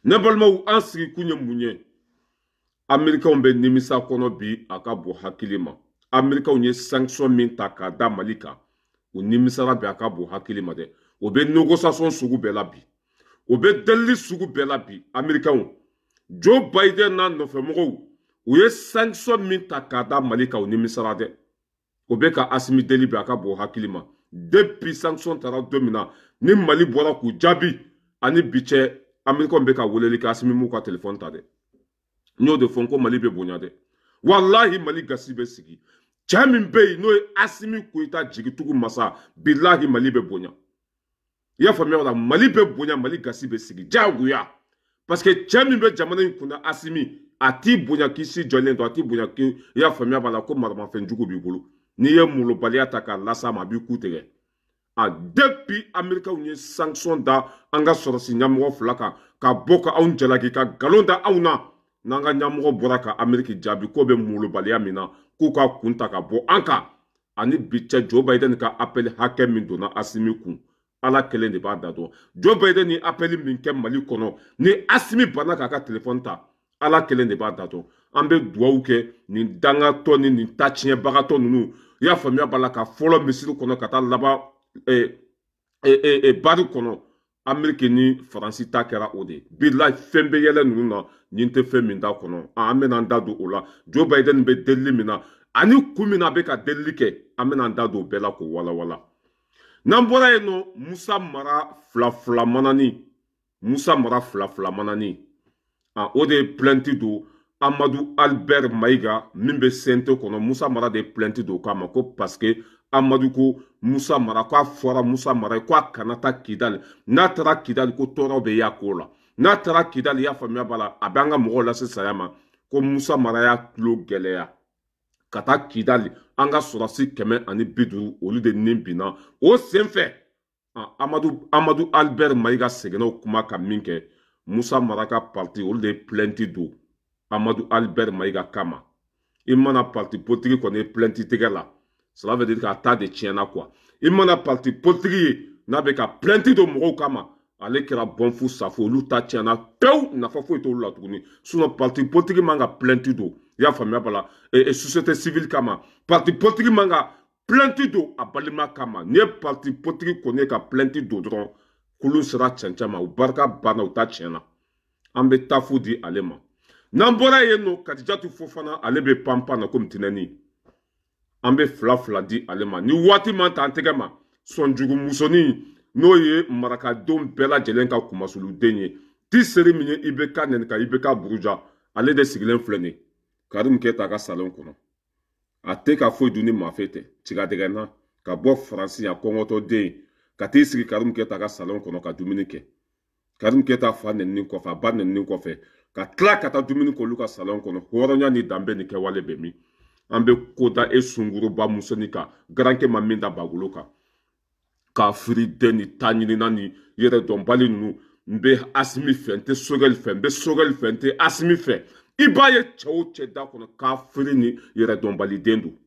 Ne balimaw, an sigikun ye mun ye? Américains bɛ nimisa kɔnɔ bi, a ka bon hakili ma. Américains ye sanction min ta k'a da Mali kan, u nimisara bi, a ka bon hakili ma dɛ. O bɛ négociation sugu bɛɛ la bi, o bɛ delili sugu bɛɛ la bi. Américains, Joe Biden n'a nɔfɛmɔgɔw, u ye sanction min ta k'a da Mali kan, u nimisara dɛ. O bɛ ka Asimi deli bi, a ka bon hakili ma. Depuis sanction taara don min na ni Mali bɔra k'u jaabi ani bi cɛ, Américains bɛ ka weleli kɛ, Asimi m'u ka téléphone ta dɛ. N y'o de fɔ n ko Mali bɛ bonya dɛ, walahi Mali gasi bɛ sigi. Cɛ min bɛ yen n'o ye Asimi Goyita jigitugu masa, bilahi Mali bɛ bonya. I y'a faamuya o la? Mali bɛ bonya, Mali gasi bɛ sigi diyagoya, parce que cɛ min bɛ jamana in kunna, Asimi, a t'i bonya k'i si jɔlen to, a t'i bonya k'i, i y'a faamuya b'a la ko maramafɛn jugu b'i bolo. N'i ye molobaliya ta k'a las'a ma, a b'i ku tigɛ. A depuis Américains ye sanction da an ka sɔrɔsi ɲɛmɔgɔ fila kan, ka bɔ ka anw jalaki, ka nkalon da anw na, n'an ka ɲɛmɔgɔ bɔra ka Amérique jaabi k'o bɛ molobaliya min na, k'u ka kun ta ka bɔ an kan, ani bi cɛ, Joe Biden ka appel hakɛ min donna Asimi kun, Ala kelen de b'a da dɔn. Joe Biden ni appel min kɛ Mali kɔnɔ, ni Asimi banna k'a ka téléphone ta, Ala kelen de b'a da dɔn. An bɛ duwawu kɛ nin dangatɔ ni nin tatiɲɛbagatɔ ninnu, i y'a faamuya b'a la, ka fɔlɔ misiri kɔnɔ ka taa laban bari kɔnɔ. Amérique ni Faransi ta kɛra o de ye. Bilahi, fɛn bɛ yɛlɛ ninnu na nin tɛ fɛn min da kɔnɔ, an bɛna an da don o la. Joe Biden bɛ delili min na ani kun min na a bɛ ka delili kɛ, an bɛna an da don o bɛɛ la k'o walawala. N'an bɔra yen nɔ, Musa Mara fila fila manani, Musa Mara fila fila manani, o de ye plainte don Amadu Albert Mayiga min bɛ CNT kɔnɔ. Musa Mara de ye plainte don o kama ko parce que Amadu ko Musa Mara k'a fɔra Musa Mara ye k'a kana taa Kidali, n'a taara Kidali ko tɔɔrɔ bɛ y'a ko la, n'a taara Kidali, i y'a faamuya b'a la, a bɛ an ka mɔgɔw lase saya ma. Ko Musa Mara y'a tulo gɛlɛya ka taa Kidali, an ka sɔrɔsi 150 olu de nin binna o senfɛ. Amadu Albert Mayiga seginna o kuma kan min kɛ, Musa Mara ka parti, olu de ye plainte don Amadu Albert Mayiga kama. I mana parti politique kɔni ye plainte tigɛ la, cela veut dire k'a ta de tiɲɛna quoi. I mana parti politique ye n'a bɛ ka plainte don mɔgɔw kama, ale kɛra bɔnfu safo, olu ta tiɲɛna pewu, nafa foyi t'olu la tuguni. Sinon parti politique man ka plainte don, i y'a faamuya b'a la, société civile kama, parti politique man ka plainte don a balima kama. N'i ye parti politique kɔni ye ka plainte don dɔrɔn, kulun sera cɛncɛn ma, u barika banna, u ta tiɲɛna. An bɛ tafu di ale ma. N'an bɔra yen nɔ, Kadijatu Fofana, ale bɛ panpan na komi tinɛni, an bɛ fila fila di ale ma. Ni waati man ta an tɛgɛ ma, sɔnjugu musonin n'o ye marakadenw bɛɛ lajɛlen ka kumasuluden ye, ti seri min ye IBK nɛni ka IBK buruja, ale de sigilen filɛ nin ye Karim Keyita ka salon kɔnɔ. A tɛ ka foyi dun ni maafe tɛ, tigadɛgɛna ka bɔ Faransi yan, kɔngɔtɔ den ka t'i sigi Karim Keyita ka salon kɔnɔ ka dumuni kɛ. Karim Keyita fa nɛnini kɔfɛ, a ba nɛnini kɔfɛ, ka tila ka taa dumuni k'olu ka salon kɔnɔ. Hɔrɔnya ni danbe ni kɛwale bɛ min? An bɛ ko da e sunkuruba musonin kan, garankɛ ma min da bagolo kan, k'a firi den ni ta ɲinina ni yɛrɛdɔnbali ninnu. N bɛ Asimi fɛ, n tɛ Sogɛli fɛ, n bɛ Sogɛli fɛ, n tɛ Asimi fɛ. I b'a ye cɛ o cɛ da kɔnɔ, k'a firi ni yɛrɛdɔnbali den don.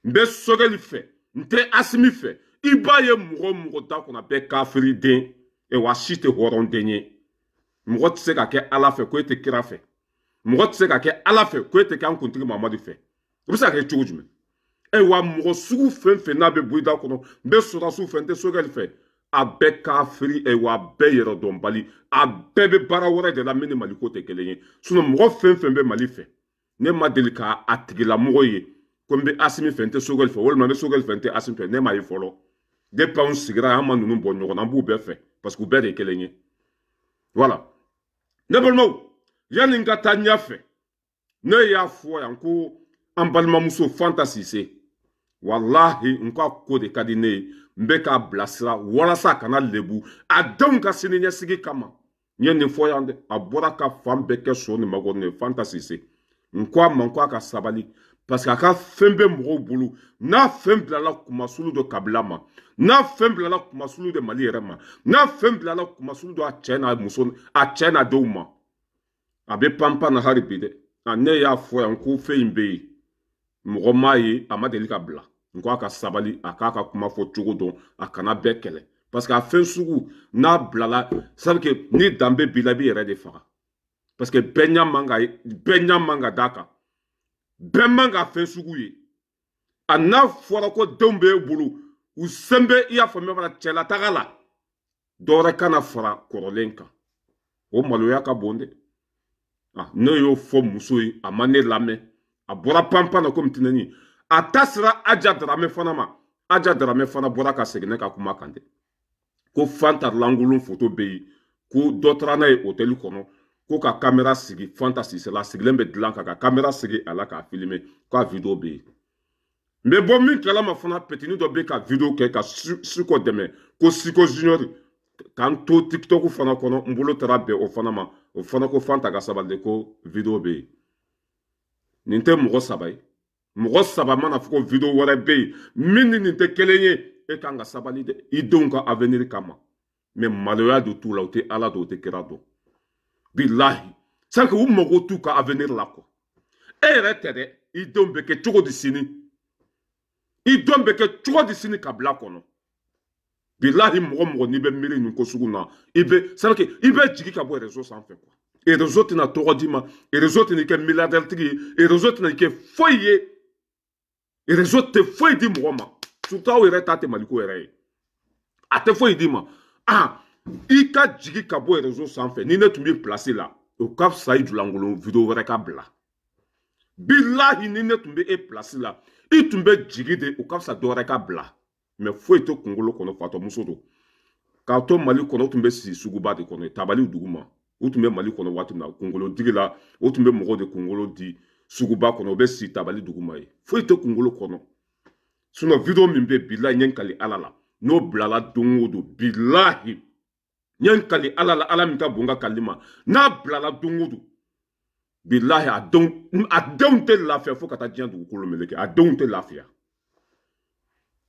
N bɛ Sogɛli fɛ, n tɛ Asimi fɛ. I b'a ye mɔgɔ o mɔgɔ da kɔnɔ, a bɛɛ kafiri den, wa si tɛ hɔrɔn den ye. Mɔgɔ tɛ se ka kɛ Ala fɛ ko e tɛ kira fɛ, mɔgɔ tɛ se ka kɛ Ala fɛ ko e tɛ kɛ an kuntigi Mamadu fɛ. O bɛ se ka kɛ cogo jumɛn? Ayiwa, mɔgɔ sugu fɛn fɛn n'a bɛ bɔ i da kɔnɔ, n bɛ sɔrɔdasiw fɛ, n tɛ Sogɛli fɛ, a bɛɛ kafiri, wa a bɛɛ yɛrɛdɔnbali, a bɛɛ bɛ baara wɛrɛ de la min ni Maliko tɛ kelen ye. Sinon mɔgɔ fɛn fɛn bɛ Mali fɛ, ne ma deli ka a tigilamɔgɔ ye ko n bɛ Asimi fɛ, n tɛ Sogɛli fɛ, walima n bɛ Sogɛli fɛ, n tɛ Asimi fɛ. Ne m'a ye fɔlɔ. Depuis anw sigira, an ma ninnu bɔ ɲɔgɔn na, an b'u bɛɛ fɛ parce que u bɛɛ de ye kelen ye. Voilà, ne balimaw, yanni n ka taa ɲɛfɛ, ne y'a fɔ yan ko an balimamuso Fanta Sise, walahi n ka ko de ka di ne ye, n bɛ k'a bilasira walasa a kana lebu a denw ka sini ɲɛsigi kama. N ye nin fɔ yan dɛ, a bɔra ka fan bɛɛ kɛ so ni makɔrɔni ye. Fanta Sise, n ko a ma ko a ka sabali, parce que a ka fɛn bɛ mɔgɔw bolo, n'a fɛn bilala kumasulu dɔ kabila ma, n'a fɛn bilala kumasulu de Mali yɛrɛ ma, n'a fɛn bilala kumasulu dɔ a cɛ n'a muso, a cɛ n'a denw ma, a bɛ panpan na hali bi dɛ. Ne y'a fɔ yan ko fɛn in bɛ yen, mɔgɔ m'a ye, a ma deli ka bila. N ko a ka sabali, a k'a ka kuma fɔ cogo dɔn, a kana bɛɛ kɛlɛ, Parce que a fɛn sugu n'a bilala, c'est à dire que ni danbe b'i la, i b'i yɛrɛ de faga. Parce que bɛɛ ɲɛ man ka d'a kan, bɛɛ man ka fɛn sugu ye. A n'a fɔra ko denw b'e bolo, u sen bɛ, i y'a faamuya fana, cɛlataga la, dɔwɛrɛ kana fara kɔrɔlen kan. O maloya ka bon dɛ. Ne y'o fɔ muso ye, a ma ne lamɛn, a bɔra panpan na komi tinɛni. A ta sera Aja Darame fana ma. Aja Darame fana bɔra ka segin ne ka kuma kan dɛ, ko Fanta lankolon foto bɛ yen, ko dɔ taara n'a ye hôtel kɔnɔ, ko ka caméra sigi Fanta Sise la, sigilen bɛ dilan kan, ka caméra sigi a la k'a filmer, k'a vidéo bɛ yen. N bɛ bɔ min kalama fana, petini dɔ bɛ ka vidéo kɛ ka Siko dɛmɛ, ko Siko Junior, k'an to TikTok fana kɔnɔ, n bolo taara bɛn o fana ma. O fana ko Fanta ka sabali, ko vidéo bɛ yen. Nin tɛ mɔgɔ saba ye. Mɔgɔ saba mana fɔ ko vidéo wɛrɛ bɛ yen min ni nin tɛ kelen ye, e kan ka sabali dɛ, i denw ka avenir kama. Mais maloya de t'u la, u tɛ Ala dɔn, u tɛ kira dɔn. Bilahi, c'est que u mago t'u ka avenir la quoi. E yɛrɛ tɛ dɛ, i denw bɛ kɛ cogo di sini? I denw bɛ kɛ cogo di sini ka bila kɔnɔ? Bilahi, mɔgɔ n'i bɛ miiri nin ko sugu na, i bɛ, c'est que i bɛ jigin ka bɔ réseau sanfɛ quoi. Réseau tɛna tɔgɔ d'i ma, réseau tɛna kɛ milliardaire tigi ye, réseau tɛna kɛ foyi ye, réseau tɛ foyi di mɔgɔ ma. Surtout aw yɛrɛ ta tɛ Maliko yɛrɛ ye, a tɛ foyi d'i ma. I ka jigin ka bɔ réseau sanfɛ. Ni ne tun bɛ place la, o ka fisa i julankolon vidéo wɛrɛ ka bila. Bilahi, ni ne tun bɛ e place la, i tun bɛ jigin de, o ka fisa dɔ wɛrɛ ka bila. Mais foyi tɛ kunkolo kɔnɔ, fatɔmuso don. K'a to Mali kɔnɔ, u tun bɛ si suguba de kɔnɔ, tabaliw duguma. U tun bɛ Mali kɔnɔ waati min na, kunkolodigi la, u tun bɛ mɔgɔw de kunkolo di suguba kɔnɔ, u bɛ si tabali duguma ye. Foyi tɛ kunkolo kɔnɔ. Sinon vidéo min bɛ, bilahi, n ye n kali Ala la, n'o bilala don o don, bilahi, n ye n kali Ala la, Ala min ka bon ka kali ma, n'a bilala don o don, bilahi, a denw tɛ lafiya fo ka taa diɲɛ dugukolo meleke. A denw tɛ lafiya.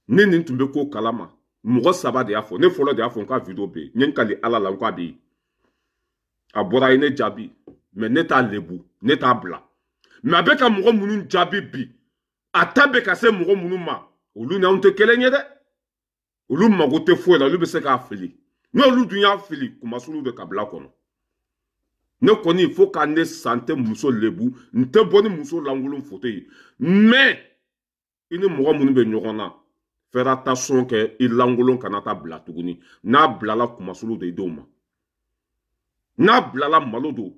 Ni nin tun bɛ ko kalama, mɔgɔ saba de y'a fɔ, ne fɔlɔ de y'a fɔ n ka vidéo bɛ yen, n ye n kali Ala la, n k'a bɛ yen. A bɔra, a ye ne jaabi, mais ne t'a lebu, ne t'a bila. Mais a bɛ ka mɔgɔ minnu jaabi bi, a ta bɛ ka se mɔgɔ minnu ma, olu ni anw tɛ kelen ye dɛ. Olu mago tɛ foyi la, olu bɛ se k'a fili. N'olu dun y'a fili, kumasulu bɛ ka bila kɔnɔ. Ne kɔni, fo ka ne san, tɛ muso lebu, n tɛ bɔ ni muso lankolon foto ye. Mais i ni mɔgɔ minnu bɛ ɲɔgɔn na, faire attention kɛ, i lankolon kana taa bila tuguni. N'a bilala, kumasulu de i denw ma. N'a bilala, malo don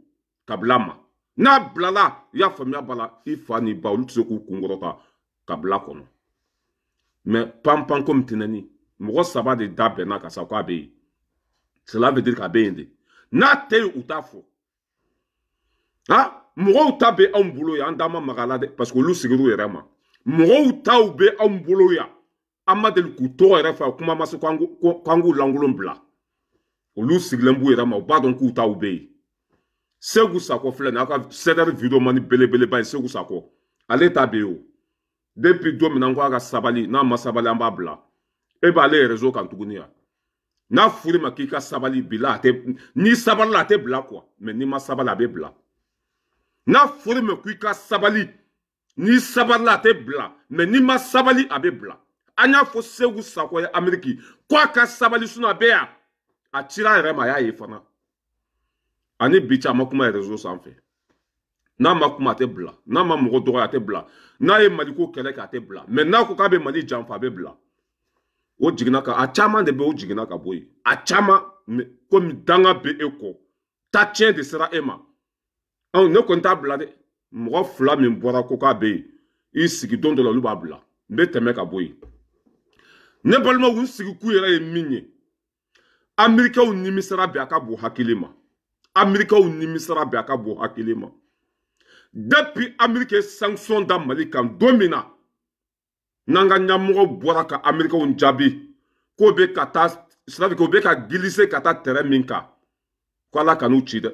kabila ma. N'a bilala, i y'a faamuya b'a la, i fa ni ba, olu tɛ se k'u kunkɔrɔta kabila kɔnɔ. Mais panpan komi tɛnɛni, mɔgɔ saba de da bɛnna ka sa k'a bɛ yen. Cela veut dire k'a bɛ yen de. N'a tɛ yen, u t'a fɔ. Mɔgɔw ta bɛ anw bolo yan, an da ma maga la dɛ, parce que olu sigir'u yɛrɛ ma. Mɔgɔw taw bɛ anw bolo yan, an ma deli k'u tɔgɔ yɛrɛ fɔ, kuma ma se k'an k'u lankolon bila. Olu sigilen b'u yɛrɛ ma, u b'a dɔn k'u taw bɛ yen. Segu Sakɔ filɛ nin ye, aw ka CDR vidéo mani belebeleba ye, Segu Sakɔ, ale ta bɛ yen o. Depuis don min na n ko a ka sabali, n'a ma sabali, an b'a bila. E b'ale réseau kan tuguni yan. N'a fɔr'i ma k'i ka sabali, bila a tɛ, n'i sabalila a tɛ bila quoi, mais n'i ma sabali a bɛ bila. N'a fɔr'i ma k'i ka sabali, n'i sabalila a tɛ bila, mais n'i ma sabali a bɛ bila. An y'a fɔ Segu Sakɔ ye Amérique ko a ka sabali, sinon a bɛ yan. A cira a yɛrɛ ma, a y'a ye fana. Ani bi cɛ, a ma kuma réseau sanfɛ. N'a ma kuma, a tɛ bila. N'a ma mɔgɔ dɔgɔya, a tɛ bila. N'a ye Maliko kɛlɛ kɛ, a tɛ bila. Mais n'a ko k'a bɛ Mali janfa, a bɛ bila. O jiginna ka, a caman de bɛ, o jiginna ka bɔ yen. A caman, komi danga bɛ e kɔ, ta tiɲɛ de sera e ma. Anw ne kɔni t'a bila dɛ. Mɔgɔ fila min bɔra ko k'a bɛ yen, i sigi don dɔ la, olu b'a bila. N bɛ tɛmɛ ka bɔ yen. Ne balimaw, n sigikun yɛrɛ ye min ye, Américains nimisara bi, a ka bon hakili ma. Américains nimisara bi, a ka bon hakili ma. Depuis Amérique ye sanction da Mali kan don min na, n'an ka ɲɛmɔgɔw bɔra ka Américains jaabi k'o bɛ ka taa, c'est-à-dire k'o bɛ ka glisser ka taa terrain min kan, ko Ala kan'u ci dɛ.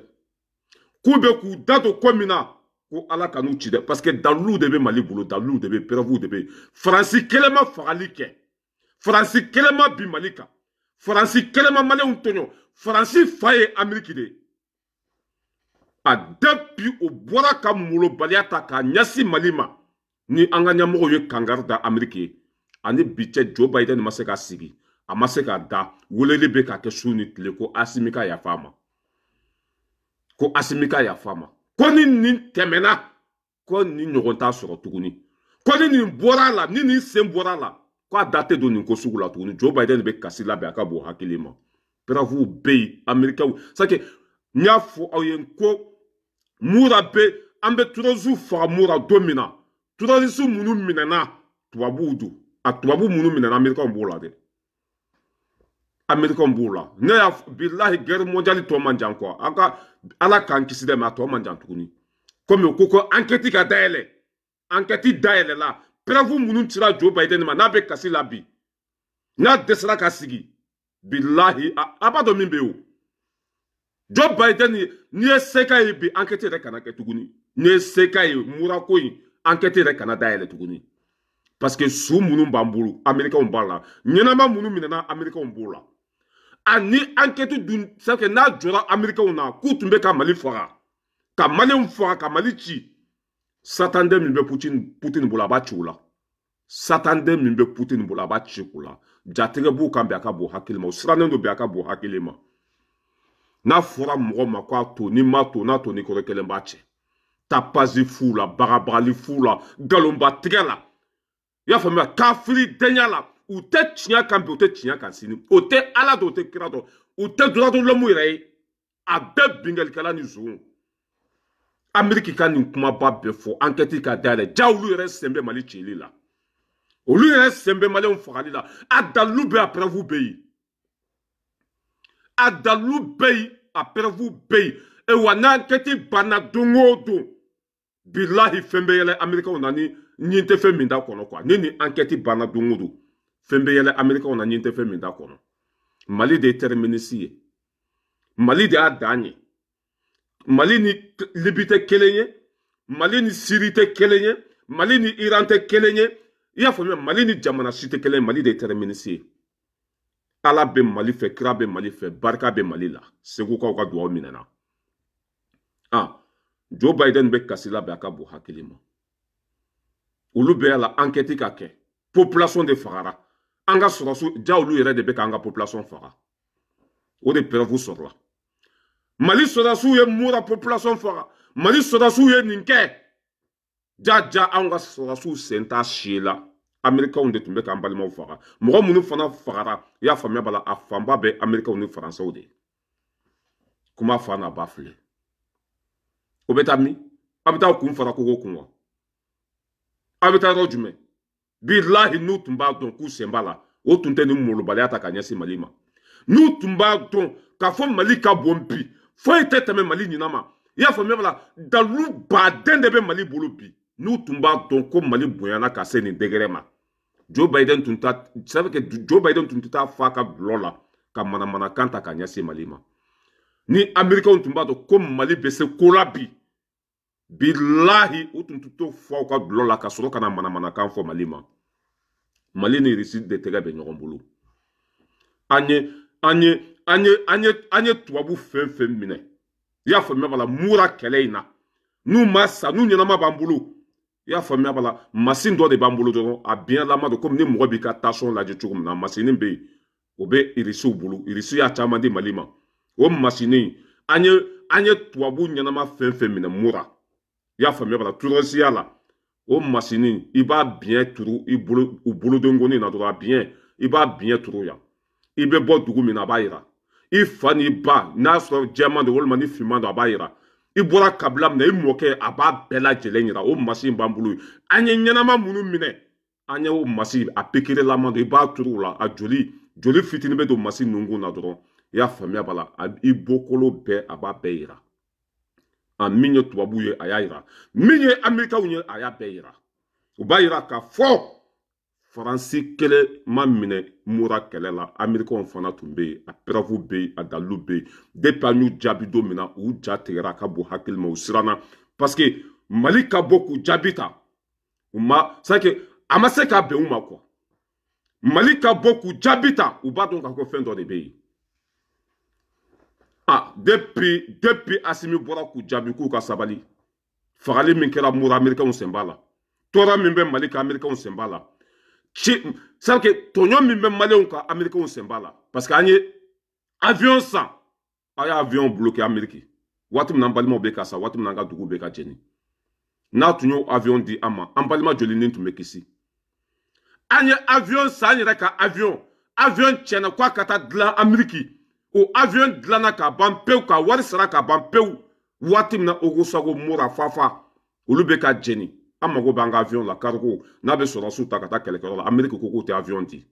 K'u bɛ k'u da don ko min na, ko Ala kan'u ci dɛ. Parce que daliluw de bɛ Mali bolo, daliluw de bɛ, preuves de bɛ. Faransi kelen ma fagali kɛ, Faransi kelen ma bin Mali kan, Faransi kelen ma Maliyɛnw tɔɲɔ. Faransi fa ye Amérique de ye. A depuis o bɔra ka molobaliya ta k'a ɲɛsin Mali ma, ni an ka ɲɛmɔgɔw ye kangari da Amérique ye, ani bi cɛ, Joe Biden ma se ka sigi. A ma se k'a da, weleli bɛ ka kɛ su ni tile ko Asimi ka yafa a ma, ko Asimi ka yafa a ma, ko ni nin tɛmɛna ko nin ɲɔgɔn t'a sɔrɔ tuguni, ko ni nin bɔra a la, ni nin sen bɔra a la, ko a da tɛ don nin ko sugu la tuguni. Joe Biden bɛ kasi labɛn, a ka bon hakili ma. Preuve bɛ yen, Américains c'est que n y'a fɔ aw ye ko Mura bɛ, an bɛ terroriste faga Mura don min na, terroriste minnu minɛna tubabuw don, a tubabu minnu minɛna Américains b'o la dɛ, Américains b'o la. Ne y'a bilahi, guerre mondiale tɔ man jan quoi, an ka Ala k'an kisi dɛ, mais a tɔ man jan tuguni. Komi u ko ko enquête ka dayɛlɛ, enquête dayɛlɛla, preuve minnu cira Joe Biden ma, n'a bɛ kasi la bi, n'a dɛsɛra ka sigi, bilahi a b'a dɔn min bɛ yen o. Joe Biden, n'i ye se k'a ye bi, enquête yɛrɛ kana kɛ tuguni. N'i ye se k'a ye Mura ko in, enquête yɛrɛ kana dayɛlɛ tuguni, parce que su minnu b'an bolo, Américains b'a la, ɲɛnama minnu minɛna, Américains b'o la. Ani enquête dun, c'est que n'a jɔra Américains na k'u tun bɛ ka Mali faga, ka Maliyɛnw faga, ka Mali ci, satanden min bɛ Poutine bolo, a b'a ci o la. Satanden min bɛ Poutine bolo, a b'a ci o la. Jatigɛ b'u kan bi, a ka bon hakili ma. O sirannen don bi, a ka bon hakili ma. N'a fɔra mɔgɔ ma k'a to, n'i ma to, n'a to ni kɔrɔ kelen b'a cɛ. Tapage fu la, bagabagali fu la, nkalonbatigɛ la, i y'a faamuya, kafiri denya la, u tɛ tiɲɛ kan bi, u tɛ tiɲɛ kan sini, o tɛ Ala dɔn, o tɛ kira dɔn, u tɛ droit de l'homme yɛrɛ ye. A bɛɛ binkalikɛla ni zon. Amérique ka nin kumaba bɛɛ fɔ, enquête ka dayɛlɛ, ja olu yɛrɛ sen bɛ Mali cili la, olu yɛrɛ sen bɛ Maliyɛnw fagali la. A dalilu bɛ, a preuve bɛ yen, a dalilu bɛ yen, a preuve bɛ yen. E wa, n'enquête banna don o don, bilahi fɛn bɛ yɛlɛ Américains na ni ɲin tɛ fɛn min da kɔnɔ quoi. Ni nin enquête banna don o don, fɛn bɛ yɛlɛ Américains na ɲin tɛ fɛn min da kɔnɔ. Mali de ye terminus ye, Mali de y'a dan ye. Mali ni Libi tɛ kelen ye, Mali ni Siri tɛ kelen ye, Mali ni Iran tɛ kelen ye, i y'a faamuya, Mali ni jamana si tɛ kelen ye. Mali de ye terminus ye. Ala bɛ Mali fɛ, kira bɛ Mali fɛ, barika bɛ Mali la. Segukaw ka duwawu minɛna. Ah, Joe Biden bɛ kasi labɛn, a ka bon hakili ma. Olu bɛɛ la enquête ka kɛ, population de fagara, an ka sɔrɔsiw ja, olu yɛrɛ de bɛ k'an ka population faga, o de preuve sɔrɔla. Mali sɔrɔsiw ye Mura population faga, Mali sɔrɔsiw ye nin kɛ, ja ja anw ka sɔrɔsiw sen t'a si la. Américains de tun bɛ k'an balimaw faga. Mɔgɔ minnu fana fagara, i y'a faamuya b'a la, a fanba bɛ Américains ni Faransɛw de ye. Kuma fa n'a ba filɛ, o bɛ taa min? A bɛ taa kun fara kogo kun wa? A bɛ taa yɔrɔ jumɛn? Bilahi, n'u tun b'a dɔn k'u sen b'a la, o tun tɛ nin molobaliya ta ka ɲɛsin Mali ma. N'u tun b'a dɔn k'a fɔ Mali ka bon bi, foyi tɛ tɛmɛ Mali ɲinan ma, i y'a faamuya b'a la, dalilu baden de bɛ Mali bolo bi. N'u tun b'a dɔn ko Mali bonyana ka se nin degré ma, Joe Biden tun ta, c'est que Joe Biden tun tɛ taa fa ka dulɔ la ka manamanakan ta ka ɲɛsin Mali ma. Ni Américains tun b'a dɔn ko Mali bɛ se ko la bi, bilahi u tun tɛ to fɔ aw ka dulɔ la ka sɔrɔ ka na manamanakan fɔ Mali ma. Mali ni Russie de tɛgɛ bɛ ɲɔgɔn bolo. An ye tubabu fɛn fɛn minɛ, i y'a faamuya b'a la, Mura kɛlɛ in na, n'u ma sa, n'u ɲɛnama b'an bolo, i y'a faamuya b'a la, masin dɔ de b'an bolo dɔrɔn, a biɲɛlama don, komi ni mɔgɔ b'i ka tension lajɛ cogo min na. Masinin bɛ yen, o bɛ Irisiw bolo, Irisi y'a caman di Mali ma. O masinin, an ye tubabu ɲɛnama fɛn fɛn minɛ Mura, i y'a faamuya b'a la, terrorisiya la, o masinin, i b'a biɲɛ turu i bolo, u bolodenkɔni na dɔrɔn, a biɲɛ, i b'a biɲɛ turu yan, i bɛ bɔ dugu min na, a b'a yira. I fa n'i ba, n'a sɔrɔ jɛman don walima ni finman don, a b'a yira. I bɔra kabila min na, i mɔkɛ, a b'a bɛɛ lajɛlen yira. O masin b'an bolo. An ye ɲɛnama minnu minɛ, an ye o masin, a pikirelama don, i b'a turu o la, a joli joli fitinin bɛ don masin nunkun na dɔrɔn, i y'a faamuya b'a la, i bɔkolo bɛɛ, a b'a bɛɛ yira. A min ye tubabu ye, a y'a yira. Min ye Amerikaw ye, a y'a bɛɛ yira. U b'a yira k'a fɔ Faransi kelen ma minɛ Mura kɛlɛ la, Amerikaw fana tun bɛ yen. A preuve bɛ yen, a dalilu bɛ yen. Depuis an y'u jaabi don min na, u ja tigɛra, ka bon hakili ma, u siranna, parce que Mali ka bɔ k'u jaabi ta, u ma, c'est que a ma se ka bɛn u ma quoi. Mali ka bɔ k'u jaabi ta, u b'a dɔn k'a fɔ fɛn dɔ de bɛ yen. Ah, depuis Asimi bɔra k'u jaabi k'u ka sabali, fagali min kɛra Mura, Amerikaw sen b'a la. Tɔɔrɔ min bɛ Mali kan, Amerikaw sen b'a la. Ci C'est que tɔɲɔ min bɛ maliyɛnw kan, américains sen b'a la, parce que an ye avion san, a ye avion bloqué Amérique waati min na an balimaw bɛ ka sa, waati min na an ka dugu bɛ ka jeni. N'a tun y'o avion di an ma, an balima joli ni tun bɛ kisi? An ye avion san, an yɛrɛ ka avion, avion tiɲɛna k'a ka taa dilan Amérique. O avion dilanna k'a ban pewu, ka wari sara k'a ban pewu. Waati min na Ogosago, Mura, Fafa, olu bɛ ka jeni, an mago b'an ka avion la, cargo n'a bɛ sɔrɔsiw ta ka taa kɛlɛkɛyɔrɔ la. Amérique ko k'u tɛ avion di.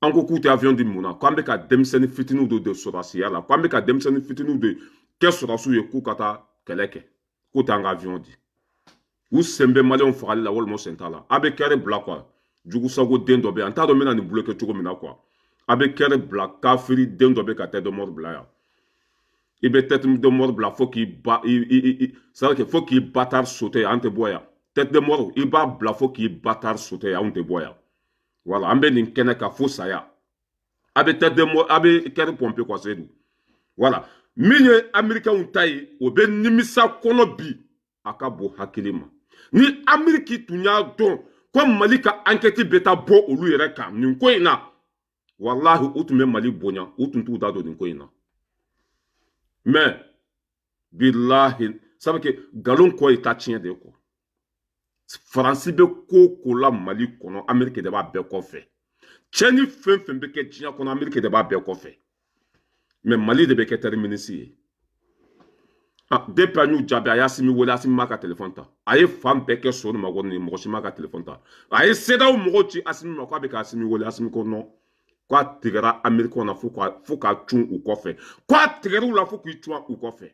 An ko k'u tɛ avion di mun na? K'an bɛ ka denmisɛnnin fitininw de don sɔrɔsiya la, k'an bɛ ka denmisɛnnin fitininw de kɛ sɔrɔsiw ye k'u ka taa kɛlɛ kɛ, k'u t'an ka avion di. U sen bɛ maliyɛnw fagali la walima u sen t'a la? A bɛ kɛrɛ bila quoi, jugusago den dɔ bɛ yan, n t'a dɔn n bɛna nin bloquer cogo min na quoi. A bɛ kɛrɛ bila, kafiri den dɔ bɛ ka tête de mort bila yan. I bɛ tête de mort bila fo k'i ba i i i c'est à dire que fo k'i bâtard sauter, an tɛ bɔ yan. Tête de mort, i b'a bila fo k'i bâtard sauter, anw tɛ bɔ yan. Voilà, an bɛ nin kɛnɛ kan fo saya. A bɛ tête de mort, a bɛ kɛrɛ pomper quoi, Seydou. Voilà, min ye américains ta ye, o bɛ nimisa kɔnɔ bi, a ka bon hakili ma. Ni Amérique tun y'a dɔn ko Mali ka enquête bɛ taa bɔ olu yɛrɛ kan nin ko in na, walahi, u tun bɛ Mali bonya, u tun t'u da don nin ko in na. Mais bilahi, sabu que nkalon kɔ ye ta tiɲɛ de ye quoi. Faransi bɛ ko o ko la Mali kɔnɔ, Amérique de b'a bɛɛ kɔfɛ. Tiɲɛni fɛn fɛn bɛ kɛ diɲɛ kɔnɔ, Amérique de b'a bɛɛ kɔfɛ. Mais Mali de bɛ kɛ terminus ye. Ah, depuis an y'u jaabi, a y'Asimi wele, Asimi m'a ka téléphone ta. A ye fan bɛɛ kɛ so ni mago ni mɔgɔ si m'a ka téléphone ta. A ye CEDEAO mɔgɔw ci Asimi ma k'a bɛ ka Asimi wele, Asimi ko non, k'a tigɛra américain na fo k'a cun u kɔfɛ, k'a tigɛr'u la fo k'i cun u kɔfɛ.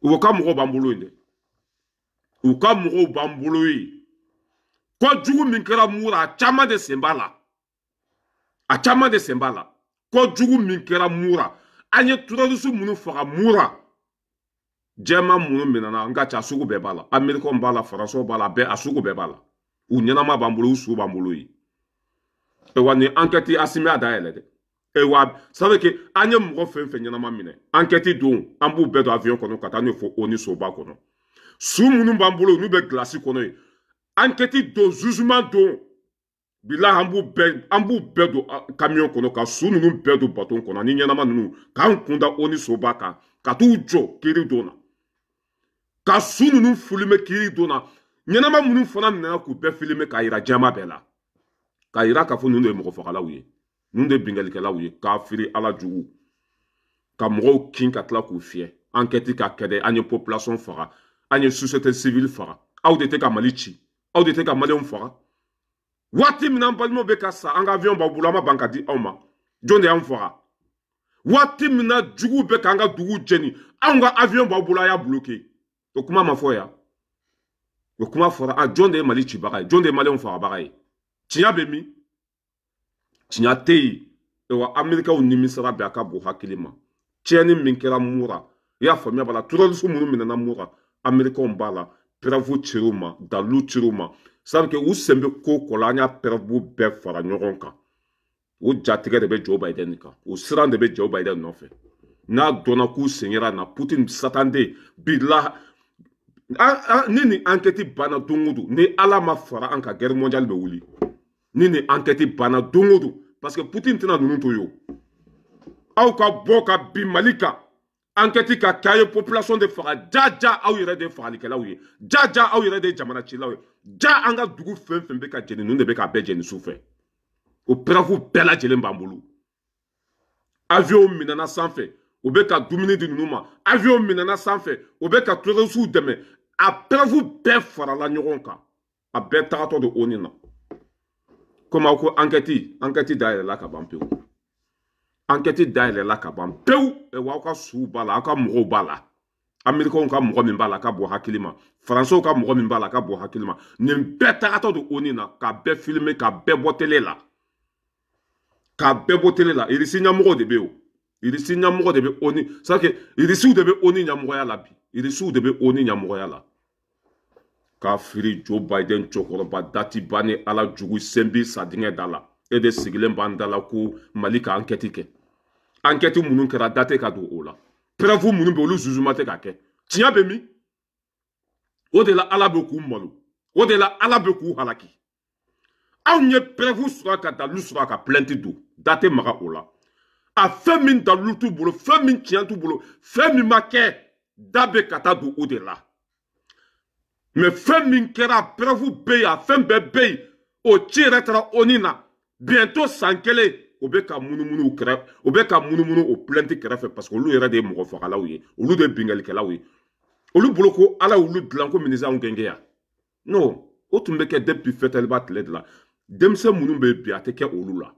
U ka mɔgɔw b'an bolo yen dɛ, u ka mɔgɔw b'an bolo yen. Kojugu min kɛra Mura, a caman de sen b'a la, a caman de sen b'a la. Kojugu min kɛra Mura, an ye terroriste minnu faga Mura, jɛman minnu minɛna, n ka ca, sugu bɛɛ b'a la. Américain b'a la, faransiw b'a la, bɛɛ a sugu bɛɛ b'a la. U ɲɛnama b'an bolo, u su b'an bolo yen. Wa nin enquête, Asimi y'a dayɛlɛ dɛ. Wa ça veut que an ye mɔgɔ fɛn fɛn ɲɛnama minɛ enquête don, an b'u bɛɛ don avion kɔnɔ ka taa n'u ye fo ONU soba kɔnɔ. Su minnu b'an bolo, n'u bɛ glace kɔnɔ yen, enquête don, jugement don, bilahi, an b'u bɛɛ don camion kɔnɔ ka su ninnu bɛɛ don bateau kɔnɔ ani ɲɛnama ninnu, k'an kun da ONU soba kan ka t'u jɔ kiiri don na, ka su ninnu filmer kiiri don na. Ɲɛnama minnu fana minɛna, k'u bɛɛ filmer k'a yira jama bɛɛ la, k'a yira k'a fɔ ninnu de ye mɔgɔ fagalaw ye, ninnu de ye bingalikɛlaw ye. K'a firi ala jugu ka mɔgɔw kin ka tila k'u fiyɛ. Enquête ka kɛ dɛ. An ye population faga, an ye société civile faga. Aw de tɛ ka Mali ci, aw de tɛ ka maliyɛnw faga. Waati min na an balimaw bɛ ka sa, an ka avion b'aw bolo, an ma ban ka di aw ma. Jɔn de y'an faga? Waati min na juguw bɛ k'an ka dugu jeni, anw ka avion b'aw bolo, a y'a bloqué. O kuma ma fɔ yan? O kuma fɔra. A jɔn de ye Mali cibaga ye? Jɔn de ye maliyɛnw fagabaga ye? Tiɲɛ bɛ min? Tiɲɛ tɛ yen. Wa américains nimisara bi, a ka bon hakili ma. Tiɲɛni min kɛra Mura, i y'a faamuya b'a la, terroriste minnu minɛna Mura, américains b'a la. Preuve cir'u ma, dalilu cir'u ma, c'est que u sen bɛ ko ko la. An y'a preuve bɛɛ fara ɲɔgɔn kan. O jatigɛ de bɛ Joe Biden kan, o siran de bɛ Joe Biden nɔfɛ. N'a dɔnna k'u sen yera na, Putin satanden bila ni nin enquête banna don o don, ni Ala ma fara an kan, guerre mondiale bɛ wuli. Ni nin enquête banna don o don, parce que Putin tɛna ninnu to yen. O aw ka bɔ ka bin Mali kan, enquête ka kɛ, a ye population de faga. Ja ja, aw yɛrɛ de ye fagalikɛlaw ye. Ja ja, aw yɛrɛ de ye jamana cilaw ye. Ja, an ka dugu fɛn fɛn bɛ ka jeni, ninnu de bɛ k'a bɛɛ jeni su fɛ. O preuve bɛɛ lajɛlen b'an bolo. Avion minɛna sanfɛ, u bɛ ka dumuni di ninnu ma. Avion minɛna sanfɛ, u bɛ ka terroriste dɛmɛ. A preuve bɛɛ farala ɲɔgɔn kan, a bɛɛ tagatɔ don ONU na. Komi aw ko enquête, enquête dayɛlɛla ka ban pewu, enquête dayɛlɛla ka ban pewu. Wa aw ka suw b'a la, aw ka mɔgɔw b'a la. Américains ka mɔgɔ min b'a la, ka bɔ hakili ma. Faransiw ka mɔgɔ min b'a la, ka bɔ hakili ma. Nin bɛɛ tagatɔ don ONU na, k'a bɛɛ filmer, k'a bɛɛ bɔ télé la, k'a bɛɛ bɔ télé la. Irisi ɲɛmɔgɔw de bɛ yen o, irisi ɲɛmɔgɔ de bɛ ONU. C'est à dire que irisiw de bɛ ONU ɲɛmɔgɔya la bi, irisiw de bɛ ONU ɲɛmɔgɔya la. K'a firi Joe Biden cɛkɔrɔba dati ban ni ala jugu sen bi sa dingɛ da la. E de sigilen b'an da la ko Mali ka enquête kɛ. Enquête minnu kɛra, da tɛ ka don o la. Preuve minnu bɛ, olu jugement tɛ ka kɛ. Tiɲɛ bɛ min? O de la Ala bɛ k'u malo, o de la Ala bɛ k'u halaki. Anw ye preuve sɔrɔ ka dalilu sɔrɔ ka plainte don, da tɛ maga o la. A fɛn min dalilu t'u bolo, fɛn min tiɲɛ t'u bolo, fɛn min ma kɛ, da bɛ ka taa don o de la. Mais fɛn min kɛra, preuve bɛ yen, a fɛn bɛɛ bɛ yen, o ci yɛrɛ taara ONU na bientôt san kelen, o bɛ ka munumunu kɛrɛ, o bɛ ka munumunu o plainte kɛrɛfɛ, parce que olu yɛrɛ de ye mɔgɔ fagalaw ye, olu de ye binkannikɛlaw ye. Olu bolo ko Ala y'olu dilan ko minisanw gɛngɛya. Non, o tun bɛ kɛ depuis fɛtɛliba tile de la. Denmisɛn minnu bɛ bi, a tɛ kɛ olu la.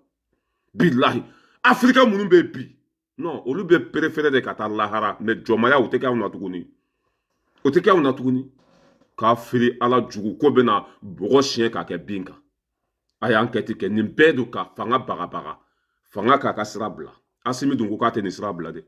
Bilahi, Afirika minnu bɛ bi, non, olu bɛ préféré de ka taa lahara, mais jɔnmaya o tɛ kɛ anw na tuguni. O tɛ kɛ anw na tuguni. K'a fili Ala jugu ko bɛna bɔgɔ siɲɛ k'a kɛ bin kan. A y'an kɛ ten kɛ nin bɛɛ don ka fanga bagabaga, fanga k'a ka sira bila. Asimi dun ko k'a tɛ nin sira bila dɛ.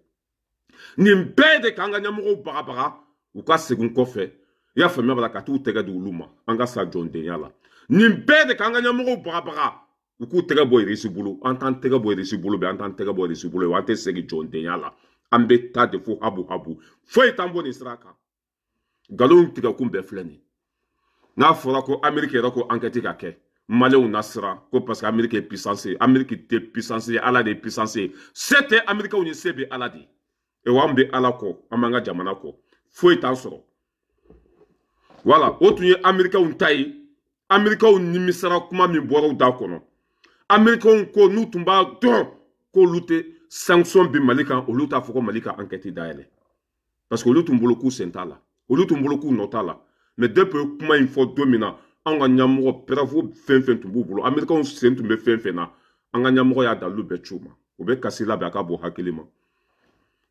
Nin bɛɛ de k'an ka ɲɛmɔgɔw bagabaga, u ka segin kɔfɛ. I y'a faamuya b'a la, ka t'u tɛgɛ di olu ma, an ka sa jɔndenya la. Nin bɛɛ de k'an ka ɲɛmɔgɔw bagabaga, u k'u tɛgɛ bɔ Irisi bolo. An t'an tɛgɛ bɔ Irisi bolo bɛ, an t'an tɛgɛ bɔ Irisi bolo, an tɛ segin jɔndenya la. An bɛ taa de fo habu habu, foyi t'an bɔ nin sira kan. Nkalon tigɛkun bɛɛ filɛ nin ye. N'a fɔra ko Amérique yɛrɛ ko enquête ka kɛ, Maliyɛnw na siran ko parce que Amérique ye puissance ye. Amérique tɛ puissance ye, Ala de ye puissance ye. Se tɛ Américains ye, se bɛ Ala de ye. Ewa an bɛ Ala kɔ, an b'an ka jamana kɔ, foyi t'an sɔrɔ. Voilà, o tun ye Américains ta ye. Américains nimisara kuma min bɔra u da kɔnɔ. Américains ko n'u tun b'a dɔn k'olu tɛ sanction bin Mali kan, olu t'a fɔ ko Mali ka enquête dayɛlɛ. Parce que olu tun bolo k'u sen t'a la, olu tun bolo k'u nɔ t'a la. Mais depuis kuma in fɔ don min na, anw ka ɲɛmɔgɔ preuve fɛn fɛn tun b'u bolo, Américains sen tun bɛ fɛn fɛn na, an ka ɲɛmɔgɔ y'a dalilu bɛɛ ci u ma. U bɛ kasi labɛn a ka bon hakili ma.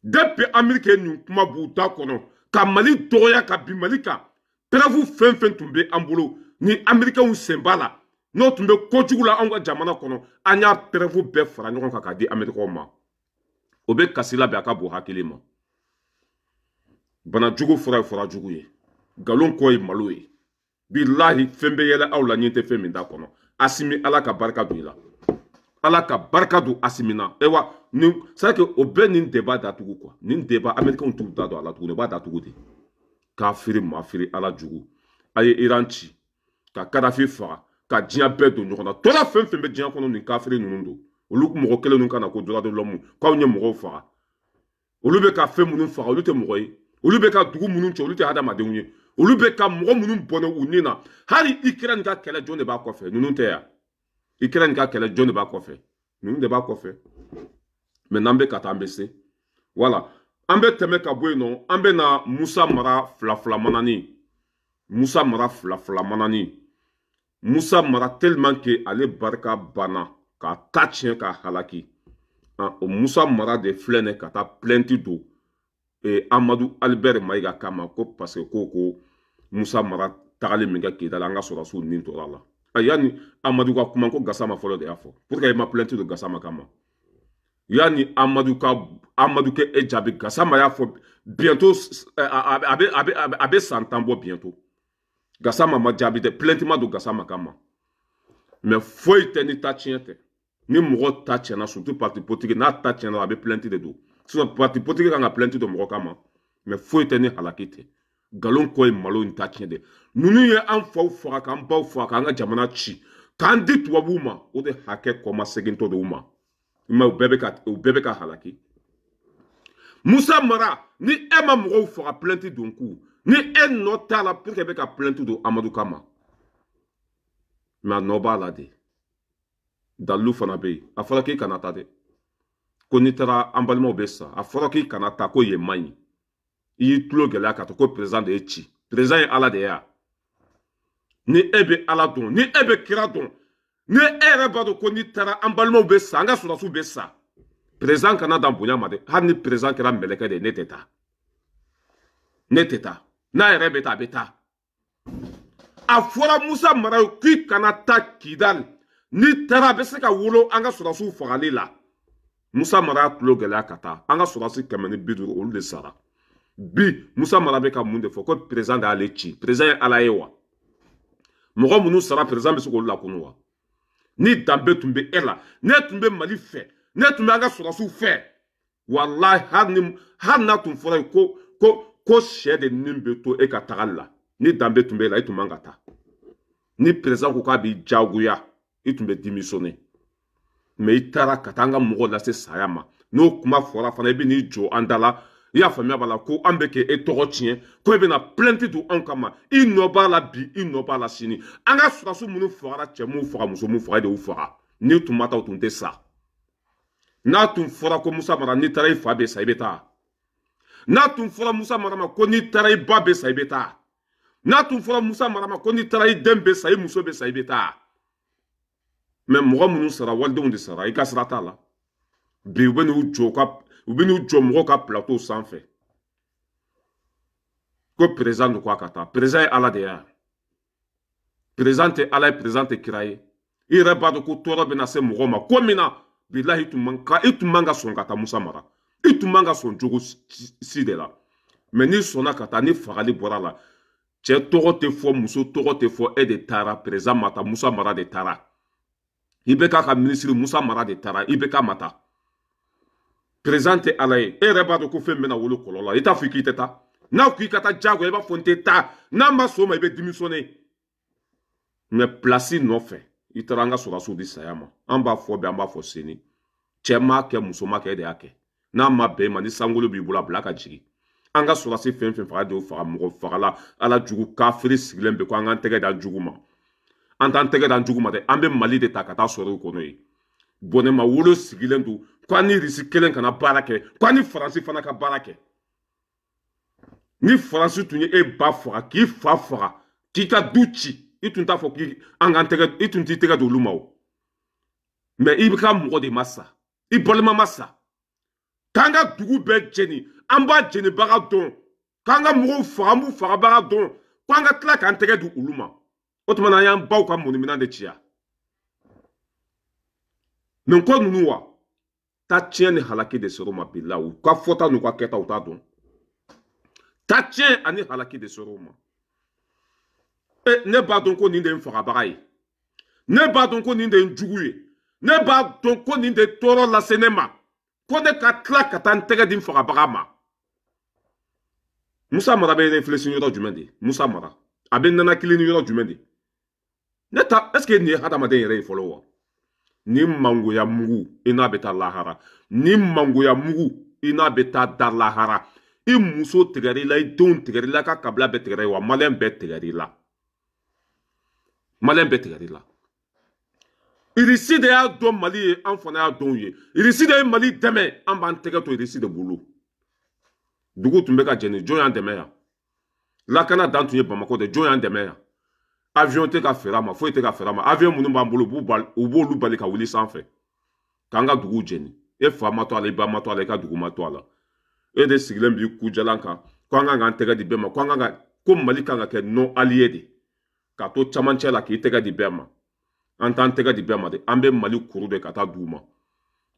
Depuis Amérique ye nin kuma b'u da kɔnɔ ka Mali dɔgɔya ka bin Mali kan, preuve fɛn fɛn tun bɛ an bolo ni Américains sen b'a la, n'o tun bɛ kojugu la anw ka jamana kɔnɔ, an y'a preuve bɛɛ fara ɲɔgɔn kan k'a di Américains ma. O bɛ kasi labɛn a ka bon hakili ma. Bana jugu fura ye fura jugu ye, nkalon kɔ ye malo ye. Bilahi, fɛn bɛ yɛlɛ aw la ɲɛ tɛ fɛn min da kɔnɔ. Asimi, Ala ka barika don i la, Ala ka barika don Asimi na. Ewa nin c'est que o bɛɛ nin débat datugu quoi. Nin débat Américains t'u da don a la tuguni, u b'a datugu de. Kafiri mafiri Ala jugu, a ye Iran ci ka Kadafi faga ka diɲɛ bɛɛ don ɲɔgɔn na. Tɔɔrɔ fɛn fɛn bɛ diɲɛ kɔnɔ, nin kafiri ninnu don. Olu mɔgɔ kelen ninnu ka na ko droit de l'homme, k'anw ye mɔgɔw faga. Olu bɛ ka fɛn minnu faga, olu tɛ mɔgɔ ye. Olu bɛ ka dugu minnu cɛ, olu tɛ hadamadenw ye. Olu bɛ ka mɔgɔ minnu bɔnɛ u ni na, hali Ukraine ka kɛlɛ, jɔn de b'a kɔfɛ? Ninnu tɛ yan. Ukraine ka kɛlɛ, jɔn de b'a kɔfɛ? Ninnu de b'a kɔfɛ. Mais n'an bɛ ka taa, an bɛ se. Voilà, an bɛ tɛmɛ ka bɔ yen nɔ, an bɛ na Musa Mara fila fila manani. Musa Mara fila fila manani. Musa Mara tellement que ale barika banna k'a ta tiɲɛ k'a halaki. O Musa Mara de filɛ nin ka taa plainte don Amadu Albert Mayiga kama, ko parce que ko Musa Mara tagali min kɛ Kidali, an ka sɔrɔdasiw nin tora la. Yanni Amadu ka kuma, ko Gasama fɔlɔ de y'a fɔ. Pour que i ma plainte don Gasama kama, yanni Amadu ka Amadu kɛ e jaabi, Gasama y'a fɔ bientôt, a bɛ san 10 bɔ bientôt. Gasama ma jaabi dɛ, plainte ma don Gasama kama. Mais foyi tɛ ni ta tiɲɛ tɛ. Ni mɔgɔ ta tiɲɛna, surtout parti politique, n'a ta tiɲɛna, a bɛ plainte de don. Sinon parti politique kan ka plainte don mɔgɔ kama, mais foyi tɛ ni halaki tɛ. Nkalon kɔ ye malo in ta tiɲɛ de. Ninnu ye an faw faga, k'an baw faga, k'an ka jamana ci, k'an di tubabuw ma. O de hakɛ kɔma segintɔ de u ma. I ma, u bɛɛ bɛ ka halaki. Musa Mara, ni e ma mɔgɔw faga plainte don ku, ni e nɔ t'a la, pour que e bɛ ka plainte don Amadu kama, mais a nɔ b'a la de. Dalilu fana bɛ yen. A fɔra k'i kana taa dɛ, ko n'i taara an balimaw bɛ sa. A fɔra k'i kana taa, ko yen man ɲi. I y'i tulo gɛlɛya ka taa, ko président de ye ci. Président ye Ala de ye yan. Ni e bɛ Ala dɔn, ni e bɛ kira dɔn, ni e yɛrɛ b'a dɔn ko n'i taara an balimaw bɛ sa, an ka sɔrɔdasiw bɛ sa, président kana dan bonya ma dɛ. Hali ni président kɛra mɛlɛkɛ de ye, ne tɛ taa, ne tɛ taa. N'a yɛrɛ bɛ taa, a bɛ taa. A fɔra Musa Mara ye k'i kana taa Kidali, n'i taara a bɛ se ka wolo an ka sɔrɔdasiw fagali la. Musa Mara y'a tulo gɛlɛya ka taa, an ka sɔrɔdasi 150, olu de sara. Bi Musa Mara bɛ ka mun de fɔ? Ko président de y'ale ci. Président ye Ala ye wa? Mɔgɔ minnu sara, président bɛ se k'olu lakunu wa? Ni danbe tun bɛ e la, ne tun bɛ Mali fɛ, ne tun bɛ an ka sɔrɔdasiw fɛ, walahi, hali n'a tun fɔra ko sɛ de nin bɛ to e ka tagali la, ni danbe tun bɛ e la, e tun man ka taa. Ni président ko k'a b'i diyagoya, I tun bɛ démissionner, mais i taara ka taa an ka mɔgɔw lase saya ma. N'o kuma fɔra fana, i bɛ n'i jɔ an da la. I y'a faamuya b'a la ko an bɛ k'e tɔgɔ tiɲɛ, ko e bɛna plainte don anw kama. I nɔ b'a la bi, i nɔ b'a la sini. An ka sɔrɔdasi minnu fagara, cɛ m'u faga, muso m'u faga, e de y'u faga. N'i tun ma taa, o tun tɛ sa. N'a tun fɔra ko Musa Mara, n'i taara i fa bɛ sa, i bɛ taa. N'a tun fɔra Musa Mara ma ko n'i taara i ba bɛ sa, i bɛ taa. N'a tun fɔra Musa Mara ma ko n'i taara i den bɛ sa, i muso bɛ sa, i bɛ taa. Mais mɔgɔ minnu sara, walidenw de sara, i ka sira t'a la. Bi u bɛ n'u jɔ ka u bɛ n'u jɔ mɔgɔw ka plateau sanfɛ ko président de ko a ka taa. Président ye Ala de ye, président tɛ Ala ye, président tɛ kira ye. I yɛrɛ b'a dɔn ko tɔɔrɔ bɛna se mɔgɔw ma ko min na. Bilahi, i tun man ka sɔn ka taa, Musa Mara. I tun man ka sɔn cogo si de la. Mais n'i sɔnna ka taa, ni fagali bɔra la, cɛ tɔgɔ tɛ fɔ, muso tɔgɔ tɛ fɔ, e de taara. Président ma taa, Musa Mara de taara. I bɛ k'a ka minisiri Musa Mara de taara, i bɛ k'a ma taa. Président tɛ Ala ye. E yɛrɛ b'a dɔn ko fɛn bɛna wolo kɔlɔlɔ la. I t'a fɔ k'i tɛ taa. N'a ko k'i ka taa diyagoya, i b'a fɔ n tɛ taa. N'a ma sɔn o ma, i bɛ démissionner. Mais place nɔfɛ, i taara an ka sɔrɔdasiw di saya ma. An b'a fɔ bi, an b'a fɔ sini, cɛ m'a kɛ, muso m'a kɛ, e de y'a kɛ. N'a ma bɛn i ma, ni sankolo b'i bolo, a bila ka jigin. An ka sɔrɔdasi fɛn fɛn faga de y'o faga, mɔgɔ fagala Ala jugu kafiri sigilen bɛ ko an k'an tɛgɛ da jugu ma. An t'an tɛgɛ da jugu ma dɛ, an bɛ Mali de ta ka taa sɔrɔ o kɔnɔ yen. Bɔnɛma wolo sigilen don ko an ni Irisi kelen kana baara kɛ, ko an ni Faransi fana ka baara kɛ. Ni Faransi tun ye e ba faga, k'i fa faga, k'i ka du ci, i tun t'a fɔ k'i an k'an tɛgɛ, i tun t'i tɛgɛ don olu ma o. Mais i bɛ ka mɔgɔ de ma sa, i balima ma sa, k'an ka dugu bɛɛ jeni, an b'a jenibaga dɔn, k'an ka mɔgɔw faga, an b'u fagabaga dɔn, ko an ka tila k'an tɛgɛ di olu ma. O tuma na, an y'an baw ka mɔniminɛn de ci yan. Nin ko ninnu wa taa tiɲɛ ni halaki de ser'u ma. Bila u ka fɔta n'u ka kɛta, u t'a dɔn. Taa tiɲɛ ani halaki de ser'u ma. E, ne b'a dɔn ko nin de ye n fagabaga ye, ne b'a dɔn ko nin de ye n jugu ye, ne b'a dɔn ko nin de ye tɔɔrɔ lase ne ma, ko ne ka tila ka taa n tɛgɛ di n fagabaga ma. Musa Mara bɛ réfléchir yɔrɔ jumɛn de? Musa Mara a bɛ nanakili ni yɔrɔ jumɛn de? Ne ta, est ce que nin ye hadamaden yɛrɛ ye fɔlɔ wa? Ni mangoya mugu, i n'a bɛ taa lahara. Ni mangoya mugu, i n'a bɛ taa da lahara. I muso tigɛr'i la, i denw tigɛr'i la, i ka kabila bɛɛ tigɛr'i wa, maliyɛn bɛɛ tigɛr'i la, maliyɛn bɛɛ tigɛr'i la. Irisi de y'a dɔn Mali ye, an fana y'a dɔn u ye. Irisi de ye Mali dɛmɛ, an b'an tɛgɛ to Irisi de bolo. Dugu tun bɛ ka jɛni, jɔn y'an dɛmɛ yan? Lakana dan tun ye Bamakɔ de, jɔn y'an dɛmɛ yan? Avion tɛ ka feere a ma, foyi tɛ ka feere a ma. Avion minnu b'an bolo, u b'olu bali ka wuli sanfɛ k'an ka dugu jɛni. E fa ma to a la, i ba ma to a la, i ka dugu ma to a la. E de sigilen b'i kujalan kan ko an kan k'an tɛgɛ di bɛɛ ma, ko an kan ka ko Mali kan ka kɛ non allié de, k'a to camancɛ la k'i tɛgɛ di bɛɛ ma. An t'an tɛgɛ di bɛɛ ma dɛ, an bɛ Mali kuru de ka taa d'u ma.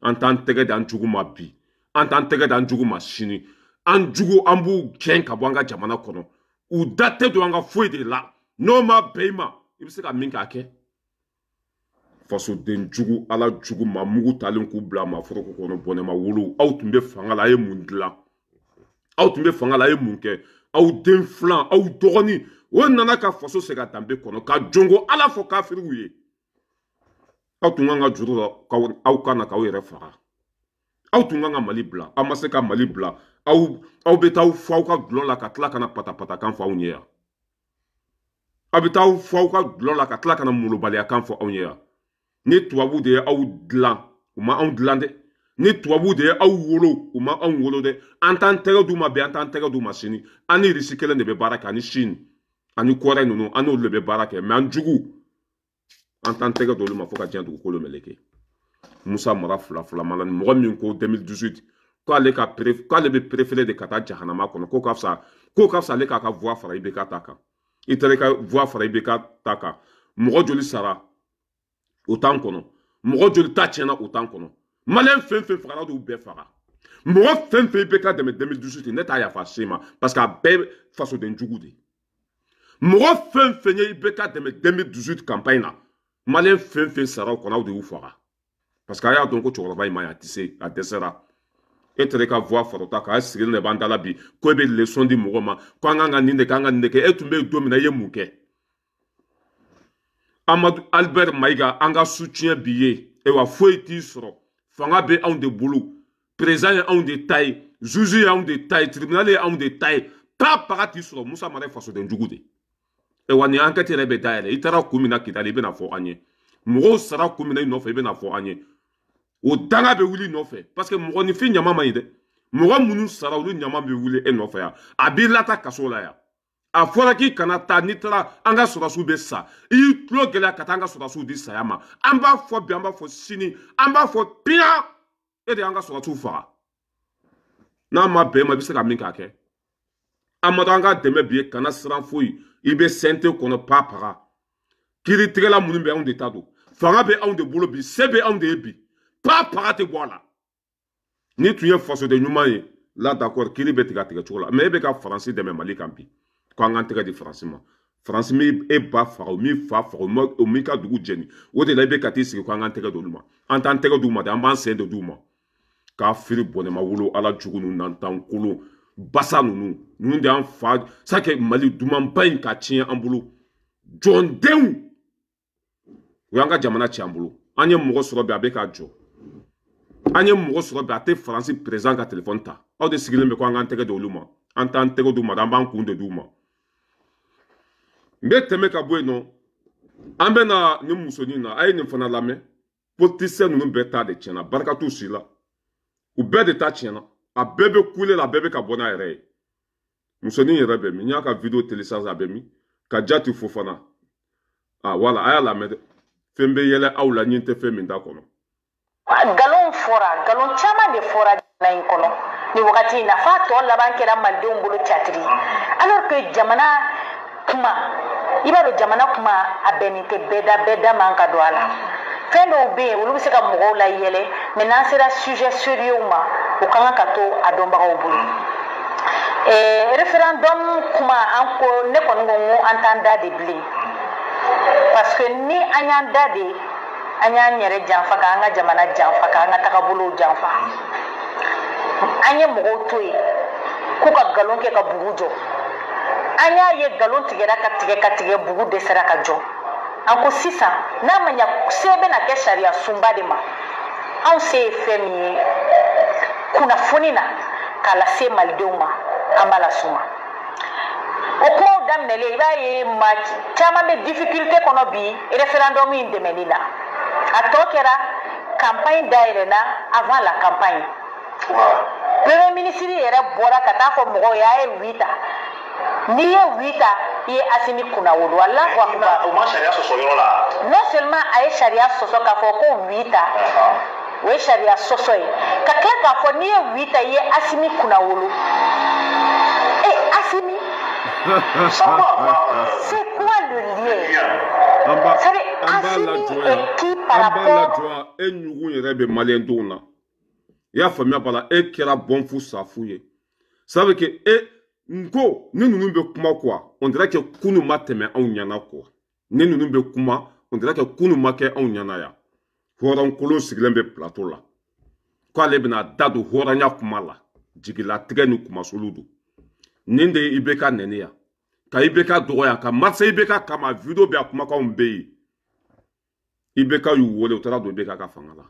An t'an tɛgɛ di an jugu ma bi, an t'an tɛgɛ di an jugu ma sini. An jugu, an b'u gɛn ka bɔ an ka jamana kɔnɔ. U da tɛ don an ka foyi de la. N'o ma bɛn i ma, i bɛ se ka min k'a kɛ. Fasoden jugu, Ala jugu, ma mugu talen k'u bila ma foroko kɔnɔ. Bɔnɛma wolo, aw tun bɛ fanga la, a ye mun dilan? Aw tun bɛ fanga la, a ye mun kɛ? Aw den filan, aw dɔgɔnin o nana ka faso segin a danbe kɔnɔ, ka jɔnko Ala fɔ kafiriw ye. Aw tun kan ka juru la aw kan na k'aw yɛrɛ faga. Aw tun kan ka Mali bila, aw ma se ka Mali bila. Aw bɛ taa aw fɔ aw ka dulɔ la ka tila ka na patapata kan fɔ anw ye yan. Aw bɛ taa aw fɔ aw ka dulɔ la ka tila ka na molobaliya kan fɔ anw ye yan. Ni tubabu de ye aw dilan, u ma anw dilan dɛ. Ni tubabu de ye aw wolo, u ma anw wolo dɛ. An t'an tɛgɛ d'u ma bi, an t'an tɛgɛ d'u ma sini. An ni Irisi kelen de bɛ baara kɛ, ani Chine ani Kɔrɛ ninnu, an n'olu de bɛ baara kɛ. Mais an jugu, an t'an tɛgɛ d'olu ma fo ka diɲɛ dugukolo meleke. Musa Mara fila fila ma la, mɔgɔ min ko 2018 k'ale ka k'ale bɛ préféré de ka taa jahanama kɔnɔ, k'o ka fisa ale k'a ka voix fara IBK ta kan. I taara i ka voix fara IBK ta kan, mɔgɔ joli sara o t'an kɔnɔ? Mɔgɔ joli ta tiɲɛna o t'an kɔnɔ? Maliyɛn fɛn fɛn fagara, d'u bɛɛ faga. Mɔgɔ fɛn fɛn IBK dɛmɛ 2018, ne t'a yafa se ma, parce que a bɛɛ fasoden jugu de. Mɔgɔ fɛn fɛn ye IBK dɛmɛ 2018 campagne na, maliyɛn fɛn fɛn sara o kɔnɔ, aw de y'u faga, parce que a y'a dɔn ko cɛkɔrɔba in ma ɲi, a tɛ se, a dɛsɛra. E taara i ka voix fara o ta kan, a sigilen de b'an da la bi ko e bɛ leçon di mɔgɔ ma ko an kan ka nin de kɛ, an ka nin de kɛ. E tun bɛ yen don min na, i ye mun kɛ? Amadou Albert Maïga an ka soutien b'i ye ewa foyi t'i sɔrɔ fanga bɛ anw de bolo président ye anw de ta ye juge ye anw de ta ye tribunal ye anw de ta ye pa paga t'i sɔrɔ Musa Mara ye fasoden jugu de ewa nin enquête yɛrɛ bɛ dayɛlɛ i taara kun min na Kidali i bɛna fɔ an ye mɔgɔw sara kun min na i nɔfɛ i bɛna fɔ an ye o danga bɛ wuli nɔfɛ parce que mɔgɔninfin ɲama man ɲi dɛ mɔgɔ minnu sara olu ɲama bɛ wuli e nɔfɛ yan a b'i lata kaso la yan a fɔra k'i kana taa n'i taara an ka sɔrɔdasiw bɛ sa i y'i tulo gɛlɛya ka taa an ka sɔrɔdasiw di saya ma an b'a fɔ bi an b'a fɔ sini an b'a fɔ piyan e de y'an ka sɔrɔdasiw faga n'a ma bɛn ma i bɛ se ka min k'a kɛ Amadu an ka dɛmɛ bi ye kana siran foyi i bɛ CNT kɔnɔ pa paga kiiritigɛla minnu bɛ anw de ta don fanga bɛ anw de bolo bi se bɛ anw de ye bi pa paga tɛ bɔ a la ni tun ye fasoden ɲuman ye la d'accord kiiri bɛ tigɛ a tigɛ cogo la mais e bɛ ka Faransi dɛmɛ Mali kan bi ko an k'an tɛgɛ di Faransi ma Faransi min e ba faga o min fa faga o min ka dugu jeni o de la i bɛ ka t'i sigi ko an k'an tɛgɛ d'olu ma an t'an tɛgɛ d'u ma dɛ an b'an sen de d'u ma k'a firi bɔnɛma wolo ala jugu ninnu n'an kolon basa ninnu ninnu de y'an fa sake Mali dumanba in ka tiɲɛ an bolo jɔndenw o y'an ka jamana ci an bolo an ye mɔgɔ sɔrɔ bi a bɛ k'a jɔ an ye mɔgɔ sɔrɔ bi a tɛ Faransi président ka telefɔni ta aw de sigilen bɛ ko an k'an tɛgɛ d'olu ma an t'an tɛgɛ d'u ma an b'an kun de d'u ma n bɛ tɛmɛ ka bɔ yen nɔ an bɛ na nin musonin na a ye nin fana lamɛn politicien ninnu bɛɛ ta de tiɲɛna barika t'u si la u bɛɛ de ta tiɲɛna a bɛɛ bɛ kule la a bɛɛ bɛ ka bɔ n'a yɛrɛ ye musonin yɛrɛ bɛ min n y'a ka vidéo télécharge a bɛ min ka jati Fofana ah voilà a y'a lamɛn dɛ fɛn bɛ yɛlɛ aw la ɲin tɛ fɛn min t'a kɔnɔ. Nkalon fɔra nkalon caman de fɔra jamana in kɔnɔ nin wagati in na f'a tɔ laban kɛra malidenw bolo catiri alors que jamana kuma i b'a dɔn jamana kuma a bɛnnen tɛ bɛɛ da bɛɛ da man ka don a la fɛn dɔw bɛ yen olu bɛ se ka mɔgɔw layɛlɛ mais n'an sera sujet sérieux ma o ka kan ka to a dɔnbagaw bolo. Référendum kuma an ko ne kɔni ko n ko an t'an da de bilen parce que ni an y'an da de an y'an yɛrɛ janfa k'an ka jamana janfa k'an ka tagabolow janfa an ye mɔgɔw to yen k'u ka nkalon kɛ ka bugu jɔ an y'a ye nkalon tigɛra ka tigɛ ka tigɛ bugu dɛsɛra ka jɔ an ko sisan n'a ma ɲa se bɛna kɛ sariya sunba de ma anw se ye fɛn min ye kunnafoni na k'a lase malidenw ma an b'a lasuma o kumaw daminɛlen i b'a ye maa caman bɛ difficulté kɔnɔ bi référendum in dɛmɛli la a tɔ kɛra campagne dayɛlɛnna avant la campagne premier ministre yɛrɛ bɔra ka taa fɔ mɔgɔw ye a ye oui ta n'i ye oui ta i ye Asimi kunnawolo Allahu akbar o ma sariya sɔsɔ yɔrɔ la non seulement a ye sariya sɔsɔ k'a fɔ ko oui ta o ye sariya sɔsɔ ye ka tila k'a fɔ n'i ye oui ta i ye Asimi kunnawolo eh Asimi c'est quoi le lien? C'est Asimi est qui par rapport e ɲugun yɛrɛ bɛ maliyɛndenw na i y'a faamuya b'a la e kɛra bɔnfu safu ye ça veut que e n ko ni ninnu bɛ kuma quoi on dirait que kunu ma tɛmɛ anw ɲɛna quoi ni ninnu bɛ kuma on dirait que kunu ma kɛ anw ɲɛna yan hɔrɔnkolon sigilen bɛ plateau la k'ale bɛna da don hɔrɔnya kuma la jigilatigɛ ni kumasulu don nin de ye IBK nɛni yan ka IBK dɔgɔya ka marse IBK kama vidéo bɛ a kumakanw bɛ yen IBK y'u wele u taara don IBK ka fanga la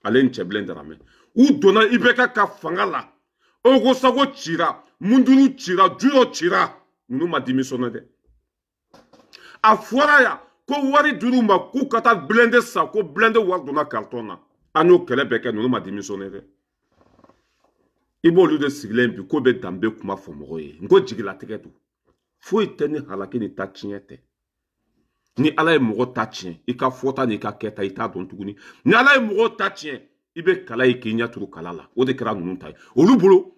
ale ni Cɛbilen Daramɛ u donna IBK ka fanga la Ogosago cira Munduru cira Julo cira ninnu ma démissionné dɛ a fɔra yan ko wari dir'u ma k'u ka taa blindé san ko blindé wari donna carton na an y'o kɛlɛ bɛɛ kɛ ninnu ma démissionné dɛ i b'olu de sigilen bi ko bɛ danbe kuma fɔ mɔgɔ ye n ko jigilatigɛ don foyi tɛ ni halaki ni ta tiɲɛ tɛ ni ala ye mɔgɔ ta tiɲɛ i ka fɔta n'i ka kɛta i t'a dɔn tuguni ni ala ye mɔgɔ ta tiɲɛ i bɛ kala ye k'i ɲɛ turu kala la o de kɛra ninnu ta ye olu bolo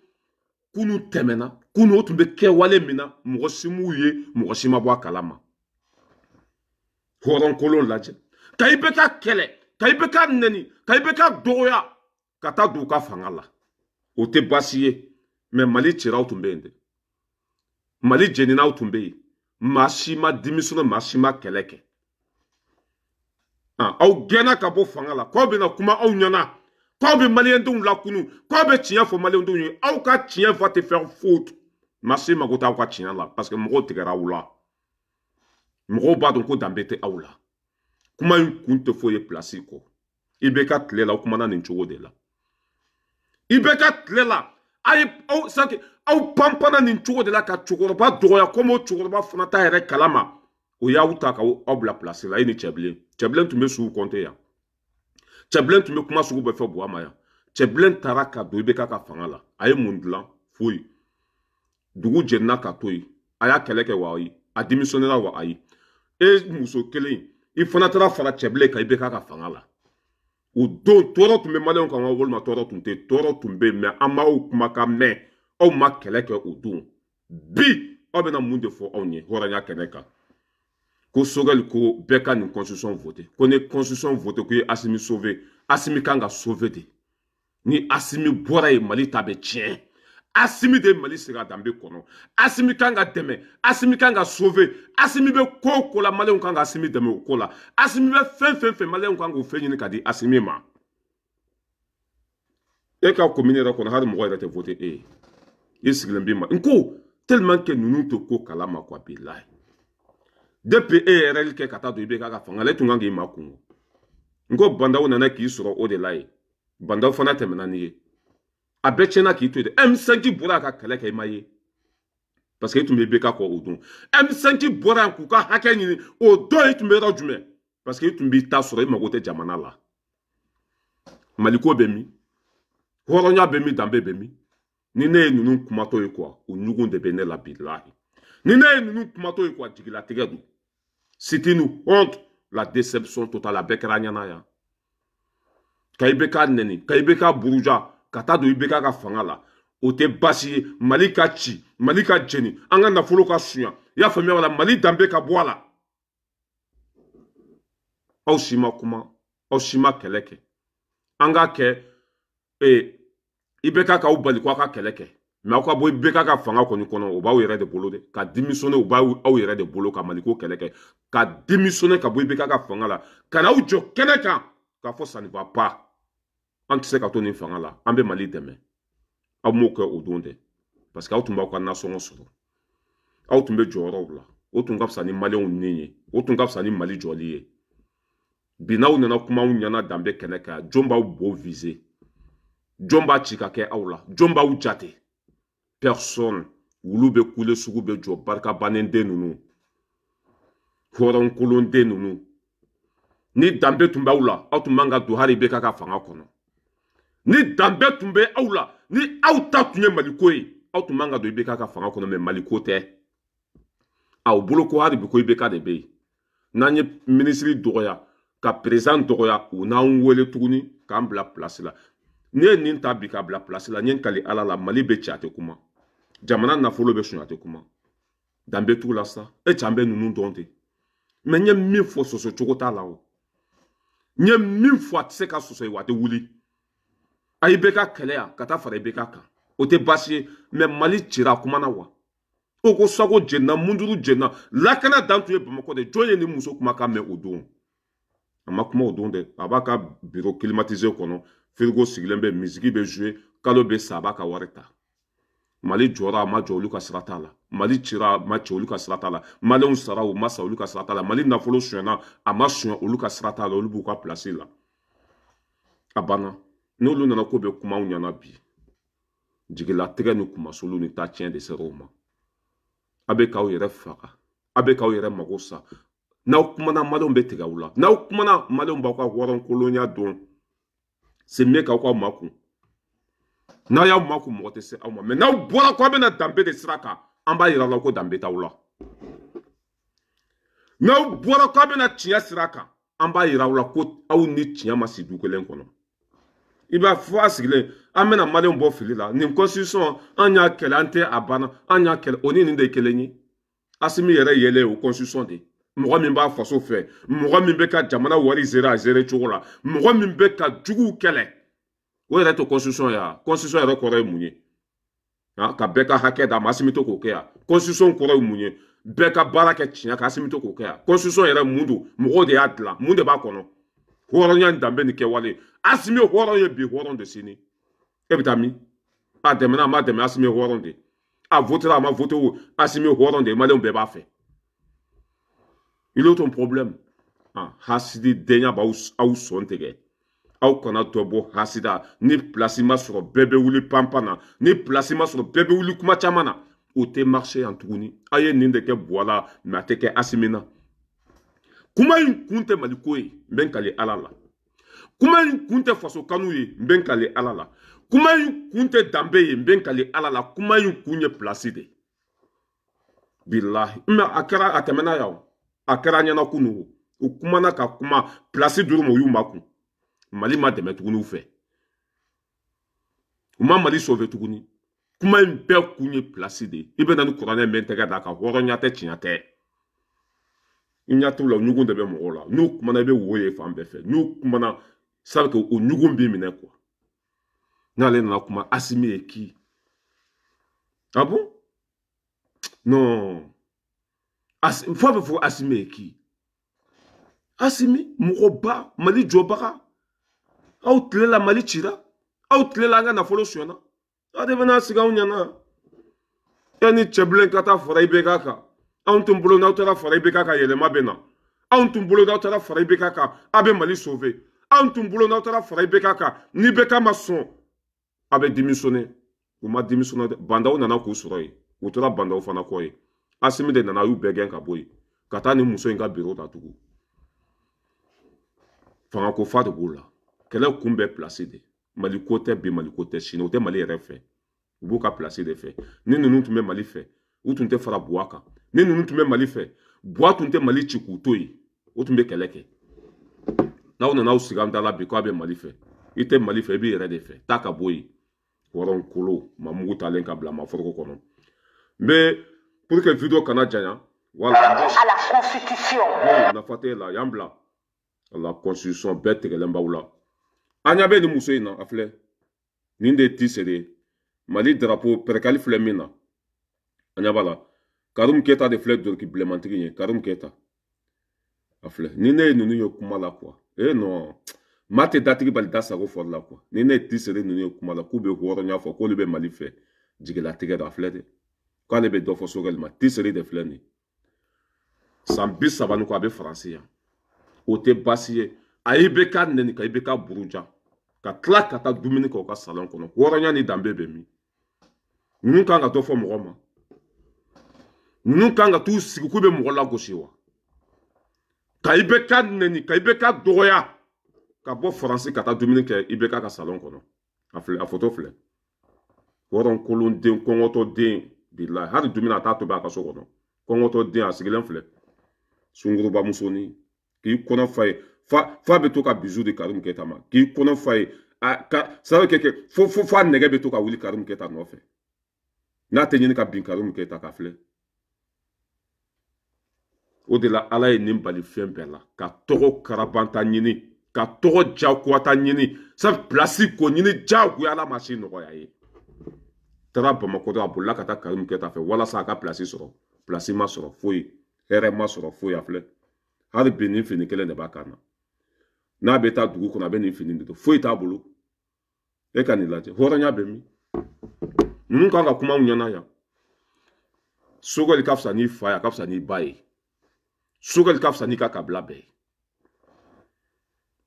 kunu tɛmɛna kunu o tun bɛ kɛwale min na mɔgɔ si m'u ye mɔgɔ si ma bɔ a kalama hɔrɔnkolon lajɛ ka i bɛ ka kɛlɛ ka i bɛ ka nɛni ka i bɛ ka dɔgɔya ka taa don u ka fanga la o tɛ baasi ye mɛ Mali ciraw tun bɛ yen dɛ Mali jeninaw tun bɛ yen maa si ma démissionné maa si ma kɛlɛ kɛ aw gɛnna ka bɔ fanga la k'aw bɛna kuma aw ɲɛna k'aw bɛ maliyɛndenw lakunu k'aw bɛ tiɲɛ fɔ maliyɛndenw ye aw ka tiɲɛ va te faire foutre maa si mako t'aw ka tiɲɛ la parce que mɔgɔw tigɛra aw la mɔgɔw b'a dɔn ko danbe tɛ aw la Kuma in kun tɛ foyi ye place kɔ. IBK tile la, aw kumana nin cogo de la. IBK tile la, a ye aw sanke aw panpanna nin cogo de la ka cɛkɔrɔba dɔgɔya komi o cɛkɔrɔba fana t'a yɛrɛ kalama. O y'aw ta k'aw bila place la, e ni Cɛbilen. Cɛbilen tun bɛ sugu kɔnte yan. Cɛbilen tun bɛ kuma sugu bɛɛ fɔ Buwa ma yan. Cɛbilen taara ka don IBK ka fanga la. A ye mun dilan? Foyi. Dugu jenina ka to yen. A y'a kɛlɛ kɛ wa ayi. A démissionnera wa ayi. E muso kelen, i fana taara fara Cɛbilen kan IBK ka fanga la. O don tɔɔrɔ tun bɛ maliyɛnw kan wa walima tɔɔrɔ tun tɛ? Tɔɔrɔ tun bɛ yen, mɛ an m'aw kumakan mɛn. Aw ma kɛlɛ kɛ o don. Bi aw bɛna mun de fɔ anw ye hɔrɔnya kɛnɛ kan? Ko Sogɛli ko bɛɛ ka nin constitution voter. Ko ni constitution voter ko ye Asimi sauver. Asimi kan ka sauver de. Ni Asimi bɔra yen, Mali ta bɛ tiɲɛ. Asimi de ye Mali segin a danbe kɔnɔ. Asimi kan ka dɛmɛ. Asimi kan ka sauver. Asimi bɛ ko o ko la, maliyɛnw kan ka Asimi dɛmɛ o ko la. Asimi bɛ fɛn fɛn fɛ, maliyɛnw kan k'o fɛn ɲini ka di Asimi ma. E ka commune yɛrɛ kɔnɔ, hali mɔgɔ yɛrɛ tɛ voter e ye. I sigilen b'i ma. N ko tellement que ninnu tɛ ko kalama quoi, bilahi. Depuis e yɛrɛ kɛ ka taa don IBK ka fanga la, e tun kan k'i makun. N ko Bandaw nana k'i sɔrɔ o de la yen. Bandaw fana tɛmɛna n'i ye. A bɛɛ tiɲɛna k'i to yen dɛ. M5 bɔra ka kɛlɛ kɛ, i ma ye. Parce que e tun bɛ IBK kɔ o don. M5 bɔra yan k'u ka hakɛ ɲini, o don e tun bɛ yɔrɔ jumɛn? Parce que e tun b'i ta sɔrɔ, e mago tɛ jamana la. Maliko bɛ min? Hɔrɔnya bɛ min? Danbe bɛ min? Ni ne ye ninnu kumatɔ ye quoi, o ɲugun de bɛ ne la bilahi. Ni ne ye ninnu kumatɔ ye quoi, jigilatigɛ don. C'est une honte, la déception totale. A bɛɛ kɛra ɲɛna yan. Ka IBK nɛni, ka IBK buruja, ka taa don IBK ka fanga la. O tɛ baasi ye. Mali ka ci, Mali ka jeni, an ka nafolo ka sunya. I y'a faamuya wala, Mali danbe ka bɔ a la. Aw si ma kuma, aw si ma kɛlɛ kɛ. An k'a kɛ IBK k'aw bali ko aw ka kɛlɛ kɛ. Mais aw ka bɔ IBK ka fanga kɔni kɔnɔ, o b'aw yɛrɛ de bolo dɛ. Ka démissionner, o b'aw yɛrɛ de bolo ka Maliko kɛlɛ kɛ. Ka démissionner ka bɔ IBK ka fanga la. Ka n'aw jɔ kɛnɛ kan k'a fɔ ça ne va pas. An tɛ se ka to nin fanga la, an bɛ Mali dɛmɛ. Aw m'o kɛ o don dɛ. Parce que aw tun b'aw ka nasɔngɔ sɔrɔ. Aw tun bɛ jɔyɔrɔw la. O tun ka fisa ni maliyɛnw ni ye. O tun ka fisa ni Mali jɔli ye. Bi n'aw nana kuma anw ɲɛna danbe kɛnɛ kan, jɔn b'aw bo viser? Jɔn b'a ci ka kɛ aw la? Jɔn b'aw jate? Personne. Wulu bɛ kule, sugu bɛ jɔ, barika bannen den ninnu, hɔrɔnkolon den ninnu. Ni danbe tun b'aw la, aw tun man ka don hali IBK ka fanga kɔnɔ. Ni danbe tun bɛ aw la, ni aw ta tun ye Maliko ye, aw tun man ka don IBK ka fanga kɔnɔ, mɛ Maliko tɛ. Aw bolo ko hali bi ko IBK de bɛ yen. N'an ye minisiri dɔgɔya, ka président dɔgɔya, u n'an wele tuguni k'an bila place la. N'i ye nin ta bi k'a bila place la, n ye n kali Ala la, Mali bɛ ci, a tɛ kuma. Jamana nafolo bɛ suɲɛ, a tɛ kuma. Danbe t'u la sa. E cɛ an bɛ ninnu dɔn ten. Mɛ n ye min fɔ, sɔsɔ cogo t'a la o. N ye min fɔ, a tɛ se ka sɔsɔ ye wa a tɛ wuli. A IBK kɛlɛ yan ka taa fara IBK kan. O tɛ baasi ye, mɛ Mali cira a kumana wa. O ko sago jenina, munduru jenina, lakana dan tun ye Bamakɔ de. Jɔn ye nin muso kumakan mɛn o don? A ma kuma o don dɛ. A b'a ka bureau climatisé kɔnɔ, frigo sigilen bɛ, musique bɛ jouer, kalo bɛ sa, a b'a ka wari ta. Mali jɔra, a ma jɔ, olu ka sira t'a la. Mali cira, a ma ci, olu ka sira t'a la. Maliyɛnw sara, u ma sa, olu ka sira t'a la. Mali nafolo sonyɛna, a ma sonya, olu ka sira t'a la. Olu b'u ka place la. A banna. N'olu nana ko bɛ kuma anw ɲɛna bi, jigilatigɛ ni kumasulu ni taa tiɲɛ de sera o ma. A bɛ k'aw yɛrɛ faga, a bɛ k'aw yɛrɛ mago sa. N'aw kumana, maliyɛnw bɛ tigɛ aw la. N'aw kumana, maliyɛnw b'aw ka hɔrɔnkolonya dɔn. C'est mieux k'aw ka makun. N'a y'aw makun, mɔgɔ tɛ se aw ma. Mɛ n'aw bɔra ko aw bɛna danbe de sira kan, an b'a yira la ko danbe t'aw la. N'aw bɔra ko aw bɛna tiɲɛ sira kan, an b'a yira aw la ko aw ni tiɲɛ ma si du kelen kɔnɔ. I b'a fɔ a sigilen, an bɛna maliyɛnw bɔ fili la. Nin constitution, an y'a kɛlɛ, an tɛ a banna, an y'a kɛlɛ, o ni nin de ye kelen ye. Asimi yɛrɛ yɛlɛ o constitution de. Mɔgɔ min b'a faso fɛ, mɔgɔ min bɛ ka jamana wari gérer a gérer cogo la, mɔgɔ min bɛ ka juguw kɛlɛ, o yɛrɛ tɛ constitution ye wa? Constitution yɛrɛ kɔrɔ ye mun ye? Ka bɛɛ ka hakɛ d'a ma, Asimi to k'o kɛ yan. Constitution kɔrɔ ye mun ye? Bɛɛ ka baara kɛ tiɲɛ kan, Asimi to k'o kɛ yan. Constitution yɛrɛ mun don? Mɔgɔw de y'a dilan, mun de b'a kɔnɔ? Hɔrɔnya ni danbe ni kɛwale. Asimi ye hɔrɔn ye bi, hɔrɔn de sini. E bɛ taa min? A dɛmɛna, a ma dɛmɛ, Asimi ye hɔrɔn de. A votera, a ma voté o, Asimi ye hɔrɔn de ye, maliyɛnw bɛɛ b'a fɛ. Il est ton problème. Hasidi denya b'aw aw sɔn tigɛ. Aw kana dɔ bɔ hasida. Ni place ma sɔrɔ bɛɛ bɛ wuli panpan na. Ni place ma sɔrɔ bɛɛ bɛ wuli kuma caman na. O tɛ marché yan tuguni. A ye nin de kɛ Buwa la, mais a tɛ kɛ Asimi na. Kuma in kun tɛ Mali ko ye, n bɛ n kali Ala la. Kuma in kun tɛ faso kanu ye, n bɛ n kali Ala la. Kuma in kun tɛ danbe ye, n bɛ n kali Ala la. Kuma in kun ye place de. Bilahi. Mais a kɛra a tɛmɛna yan o. A kɛra ɲɛna kunun o. U kumana ka kuma place duuru ma, u y'u makun. Mali ma dɛmɛ tuguni u fɛ. U ma Mali sauver tuguni. Kuma in bɛɛ kun ye place de ye. I bɛ na ni kuranɛ min tɛgɛ da kan, hɔrɔnya tɛ, tiɲɛ tɛ. I ɲɛ t'u la, ɲugun de bɛ mɔgɔw la. N'u kumana i bɛ wo ye fan bɛɛ fɛ. N'u kumana, sabu que o ɲugun b'i minɛ quoi. N'ale nana kuma Asimi ye qui? Ah bon? Non. Fo bɛ fɔ Asimi ye qui? Asimi mɔgɔba, Mali jɔbaga. Aw tile la Mali cira. Aw tile la an ka nafolo sonyana. Aw de bɛna sigi anw ɲɛna. E ni cɛbilen ka taa fara IBK kan. Anw tun bolo n'aw taara fara IBK kan, yɛlɛma bɛ na. Anw tun bolo n'aw taara fara IBK kan, a bɛ Mali sauver. Anw tun bolo n'aw taara fara IBK kan, ni IBK ma sɔn, a bɛ démissionner. U ma démissionner dɛ. Bandaw nana k'u sɔrɔ yen. U tora bandaw fana kɔ yen. Asimi de nana, a y'u bɛɛ gɛn ka bɔ yen. Ka taa ni muso in ka bureau ta tugun. Fanga ko fa de b'u la. Kɛlɛ kun bɛɛ place de. Mali ko tɛ bi, Mali ko tɛ sini. O tɛ Mali yɛrɛ fɛ. U b'u ka place de fɛ. Ni ninnu tun bɛ Mali fɛ, u tun tɛ fara Buwa kan. Ni ninnu tun bɛ Mali fɛ, Buwa tun tɛ Mali ci k'u to yen. O tun bɛ kɛlɛ kɛ. N'aw nana aw sigi an da la bi k'a bɛ Mali fɛ. I tɛ Mali fɛ, i b'i yɛrɛ de fɛ. Taa ka bɔ yen. Wɔrɔn kolo, ma mugu talen ka bila ma foroko kɔnɔ. N bɛ pour que vidéo kana janya. Voilà. À la constitution. Oui, nafa t'e la, yan bila. À la constitution bɛɛ tigɛlen b'aw la. An ɲɛ bɛ nin muso in na, a filɛ. Nin de ye Tisere ye. Mali drapeau pɛrɛkali filɛ min na. An ɲɛ b'a la. Karim Keta de filɛ doroki bilenmantigi ye. Karim Keta. A filɛ. Ni ne ye ninnu ye kuma la quoi. Eh non. Maa tɛ datigi bali da sago fɔli la quoi. Ni ne ye Tisere ninnu ye kuma la k'u bɛ hɔrɔnya fɔ k'olu bɛ Mali fɛ. Jigilatigɛ don a filɛ dɛ. K'ale bɛ dɔ fɔ Sogɛli ma. Tisere de filɛ nin ye. San 30 ni kɔ a bɛ Faransi yan. O tɛ baasi ye. A IBK nɛni ka IBK buruja. Ka tila ka taa dumuni kɛ u ka salon kɔnɔ. Hɔrɔnya ni danbe bɛ min? Ninnu kan ka dɔ fɔ mɔgɔ ma. Ninnu kan ka t'u sigi k'u bɛ mɔgɔ lagosi wa? Ka IBK nɛni, ka IBK dɔgɔya. Ka bɔ Faransi ka taa dumuni kɛ IBK ka salon kɔnɔ. A filɛ, a photo filɛ. Hɔrɔn kolon den, kɔngɔtɔ den, bilahi. Hali dumuni a t'a tobi a ka so kɔnɔ. Kɔngɔtɔ den, a sigilen filɛ. Sunguruba musonin. K'i kɔnɔ fa ye. Fa bɛ to ka bisu di Karim Keta ma. K'i kɔnɔ fa ye. A ka sabu kɛ fo fo fo a nɛgɛ bɛ to ka wuli Karim Keta nɔfɛ. N'a tɛ ɲini ka bin Karim Keta ka filɛ. O de la Ala ye nin bali fɛn bɛɛ la. Ka tɔgɔ karabanta ɲini. Ka tɔgɔ jagoyata ɲini. Sabu place ko ɲini jagoya Ala ma si nɔgɔya ye. Taara Bamakɔ dɔrɔn a bolila ka taa Karim Keta fɛ walasa a ka place sɔrɔ. Place ma sɔrɔ foyi. Hɛrɛ ma sɔrɔ foyi a filɛ. Hali bi nin fini kelen de b'a kan na. N'a bɛ taa dugu kɔnɔ a bɛ nin fini de don. Foyi t'a bolo. E ka nin lajɛ. Hɔrɔnya bɛ min? Ninnu kan ka kuma anw ɲɛna yan. Sogɛli ka fisa n'i fa ye, a ka fisa n'i ba ye. Sogɛli ka fisa n'i ka kabila bɛɛ ye.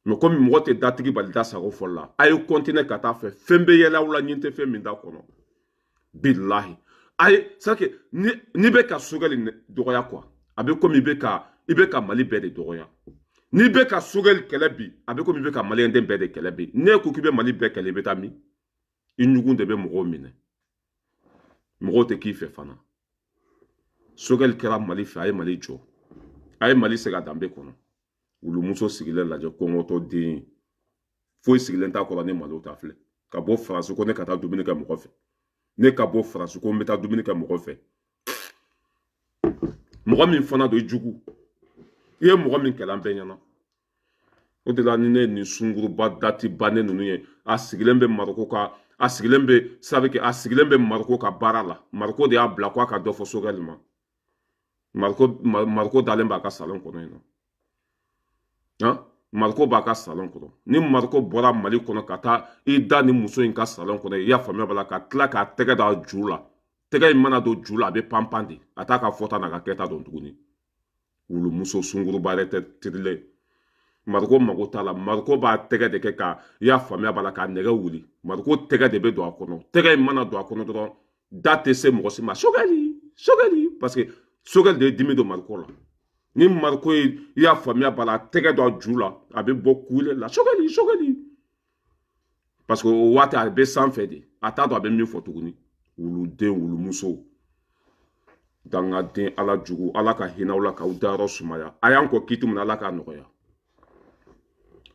Mais komi mɔgɔ tɛ datigi bali da sago fɔli la, a ye continuer ka taa fɛ. Fɛn bɛ yɛlɛ aw la ɲin tɛ fɛn min da kɔnɔ. Bilahi. A ye, c'est que n'i bɛ ka Sogɛli dɔgɔya quoi. A bɛ komi i bɛ ka Mali bɛɛ de dɔgɔya. N'i bɛ ka Sogɛli kɛlɛ bi, a bɛ komi i bɛ ka maliyɛnden bɛɛ de kɛlɛ bi. N'e ko k'i bɛ Mali bɛɛ kɛlɛ, i bɛ taa min? I ɲugun de bɛ mɔgɔw minɛ. Mɔgɔw tɛ k'i fɛ fana. Sogɛli kɛra Mali fɛ, a ye Mali jɔ. A ye Mali segin a danbe kɔnɔ. Wulumuso sigilen lajɛ kɔngɔtɔ den. Foyi sigilen t'a kɔrɔ ni malo t'a filɛ. Ka bɔ Faransi ko ne ka taa dumuni kɛ mɔgɔ fɛ. Ne ka bɔ Faransi ko n bɛ taa dumuni kɛ mɔgɔ fɛ. Mɔgɔ min fana don i jugu. I ye mɔgɔ min kɛlɛ an bɛɛ ɲɛna. O de la ni ne ye nin sunguruba dati bannen ninnu ye, a sigilen bɛ Mariko ka, a sigilen bɛ sabu kɛ, a sigilen bɛ Mariko ka baara la. Mariko de y'a bila k'a ka dɔ fɔ Sogɛli ma. Mariko dalen b'a ka salon kɔnɔ yen nɔ. Han? Mariko b'a ka salon kɔnɔ. Ni Mariko bɔra Mali kɔnɔ ka taa i da ni muso in ka salon kɔnɔ, i y'a faamuya b'a la, ka tila k'a tɛgɛ da ju la. Tɛgɛ in mana don ju la, a bɛ panpan de. A t'a ka fɔta n'a ka kɛta dɔn tuguni. Wulumuso sunguruba yɛrɛ tɛ tirilen. Mariko mago t'a la. Mariko b'a tɛgɛ de kɛ ka i y'a faamuya b'a la k'a nɛgɛ wuli. Mariko tɛgɛ de bɛ don a kɔnɔ. Tɛgɛ in mana don a kɔnɔ dɔrɔn da tɛ se mɔgɔ si ma. Sogɛli Sogɛli, parce que Sogɛli de ye dimi don Mariko la. Ni Mariko ye i y'a faamuya b'a la a tɛgɛ don a ju la, a bɛ bɔ kule la Sogɛli Sogɛli, parce que o waati a bɛ sanfɛ de, a t'a dɔn a bɛ min fɔ tuguni. Wuluden wulumuso, dangaden ala jugu, ala ka hinɛ aw la k'aw dayɔrɔ sumaya. A y'an kɔ kiti min na, ala k'a nɔgɔya.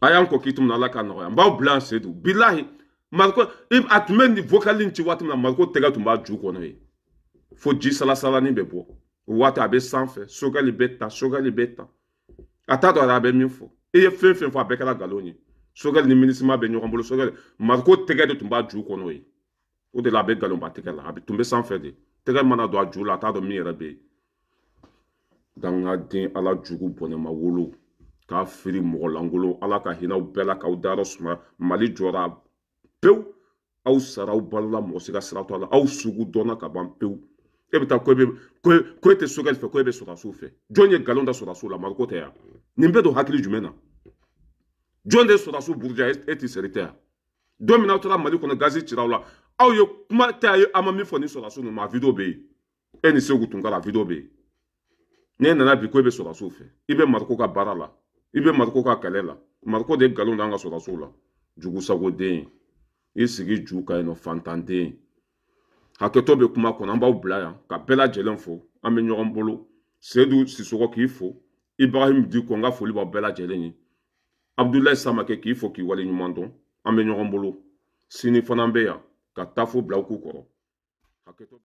A y'an kɔ kiti min na, ala k'a nɔgɔya. N b'aw bila yan Seydou. Bilahi Mariko a tun bɛ nin vocal in ci waati min na, Mariko tɛgɛ tun b'a ju kɔnɔ yen fo ji salasalani bɛ bɔ. O waati a bɛ sanfɛ, Sogɛli bɛ ta, Sogɛli bɛ ta, a t'a dɔn a bɛ min fɔ. I ye fɛn fɛn fɔ a bɛɛ kɛra nkalon ye. Sogɛli ni minisima bɛ ɲɔgɔn bolo. Sogɛli Mariko tɛgɛ de tun b'a ju kɔnɔ yen, o de la a bɛ nkalonba tɛgɛ la. A tun bɛ sanfɛ de, tɛgɛ mana don a ju la, a t'a dɔn min yɛrɛ bɛ yen. Dangaden ala jugu bɔnɛma wolo k'a firi mɔgɔ lankolon. Ala ka hinɛ aw bɛɛ la k'aw dayɔrɔ sumaya. Mali jɔra pewu, aw sara, aw balola, mɔgɔ si ka sira t'aw la. Aw sugu dɔnna ka ban pewu. E bɛ taa ko e tɛ Sogɛli fɛ, ko e bɛ sɔrɔdasiw fɛ. Jɔn ye nkalon da sɔrɔdasiw la? Mariko tɛ yan. Nin bɛ don hakili jumɛn na? Jɔn de ye sɔrɔdasiw buruja? E tɛ seri tɛ yan. Don min na aw taara Mali kɔnɔ, gazi cira aw la, aw ye kuma tɛ a ye, a ma min fɔ ni sɔrɔdasiw ninnu ma, a video bɛ yen. E ni Segu Tunkara, a video bɛ yen. N'e nana bi ko e bɛ sɔrɔdasiw fɛ, i bɛ Mariko ka baara la, i bɛ Mariko ka kɛlɛ la. Mariko de ye nkalon da an ka sɔrɔdasiw la. Jugusagoden, i sigi ju kan yen nɔ, fantanden. Hakɛto bɛ kuma kɔnɔ, an b'aw bila yan ka bɛɛ lajɛlen fo. An bɛ ɲɔgɔn bolo. Seydou Sisɔkɔ k'i fo, Ibrahim Diko n ka foli b'aw bɛɛ lajɛlen ye. Abdoulaye Samakɛ k'i fo k'i wale ɲuman dɔn. An bɛ ɲɔgɔn bolo. Sini fana bɛ yan ka tafo bila aw k'u kɔrɔ. Hakɛto.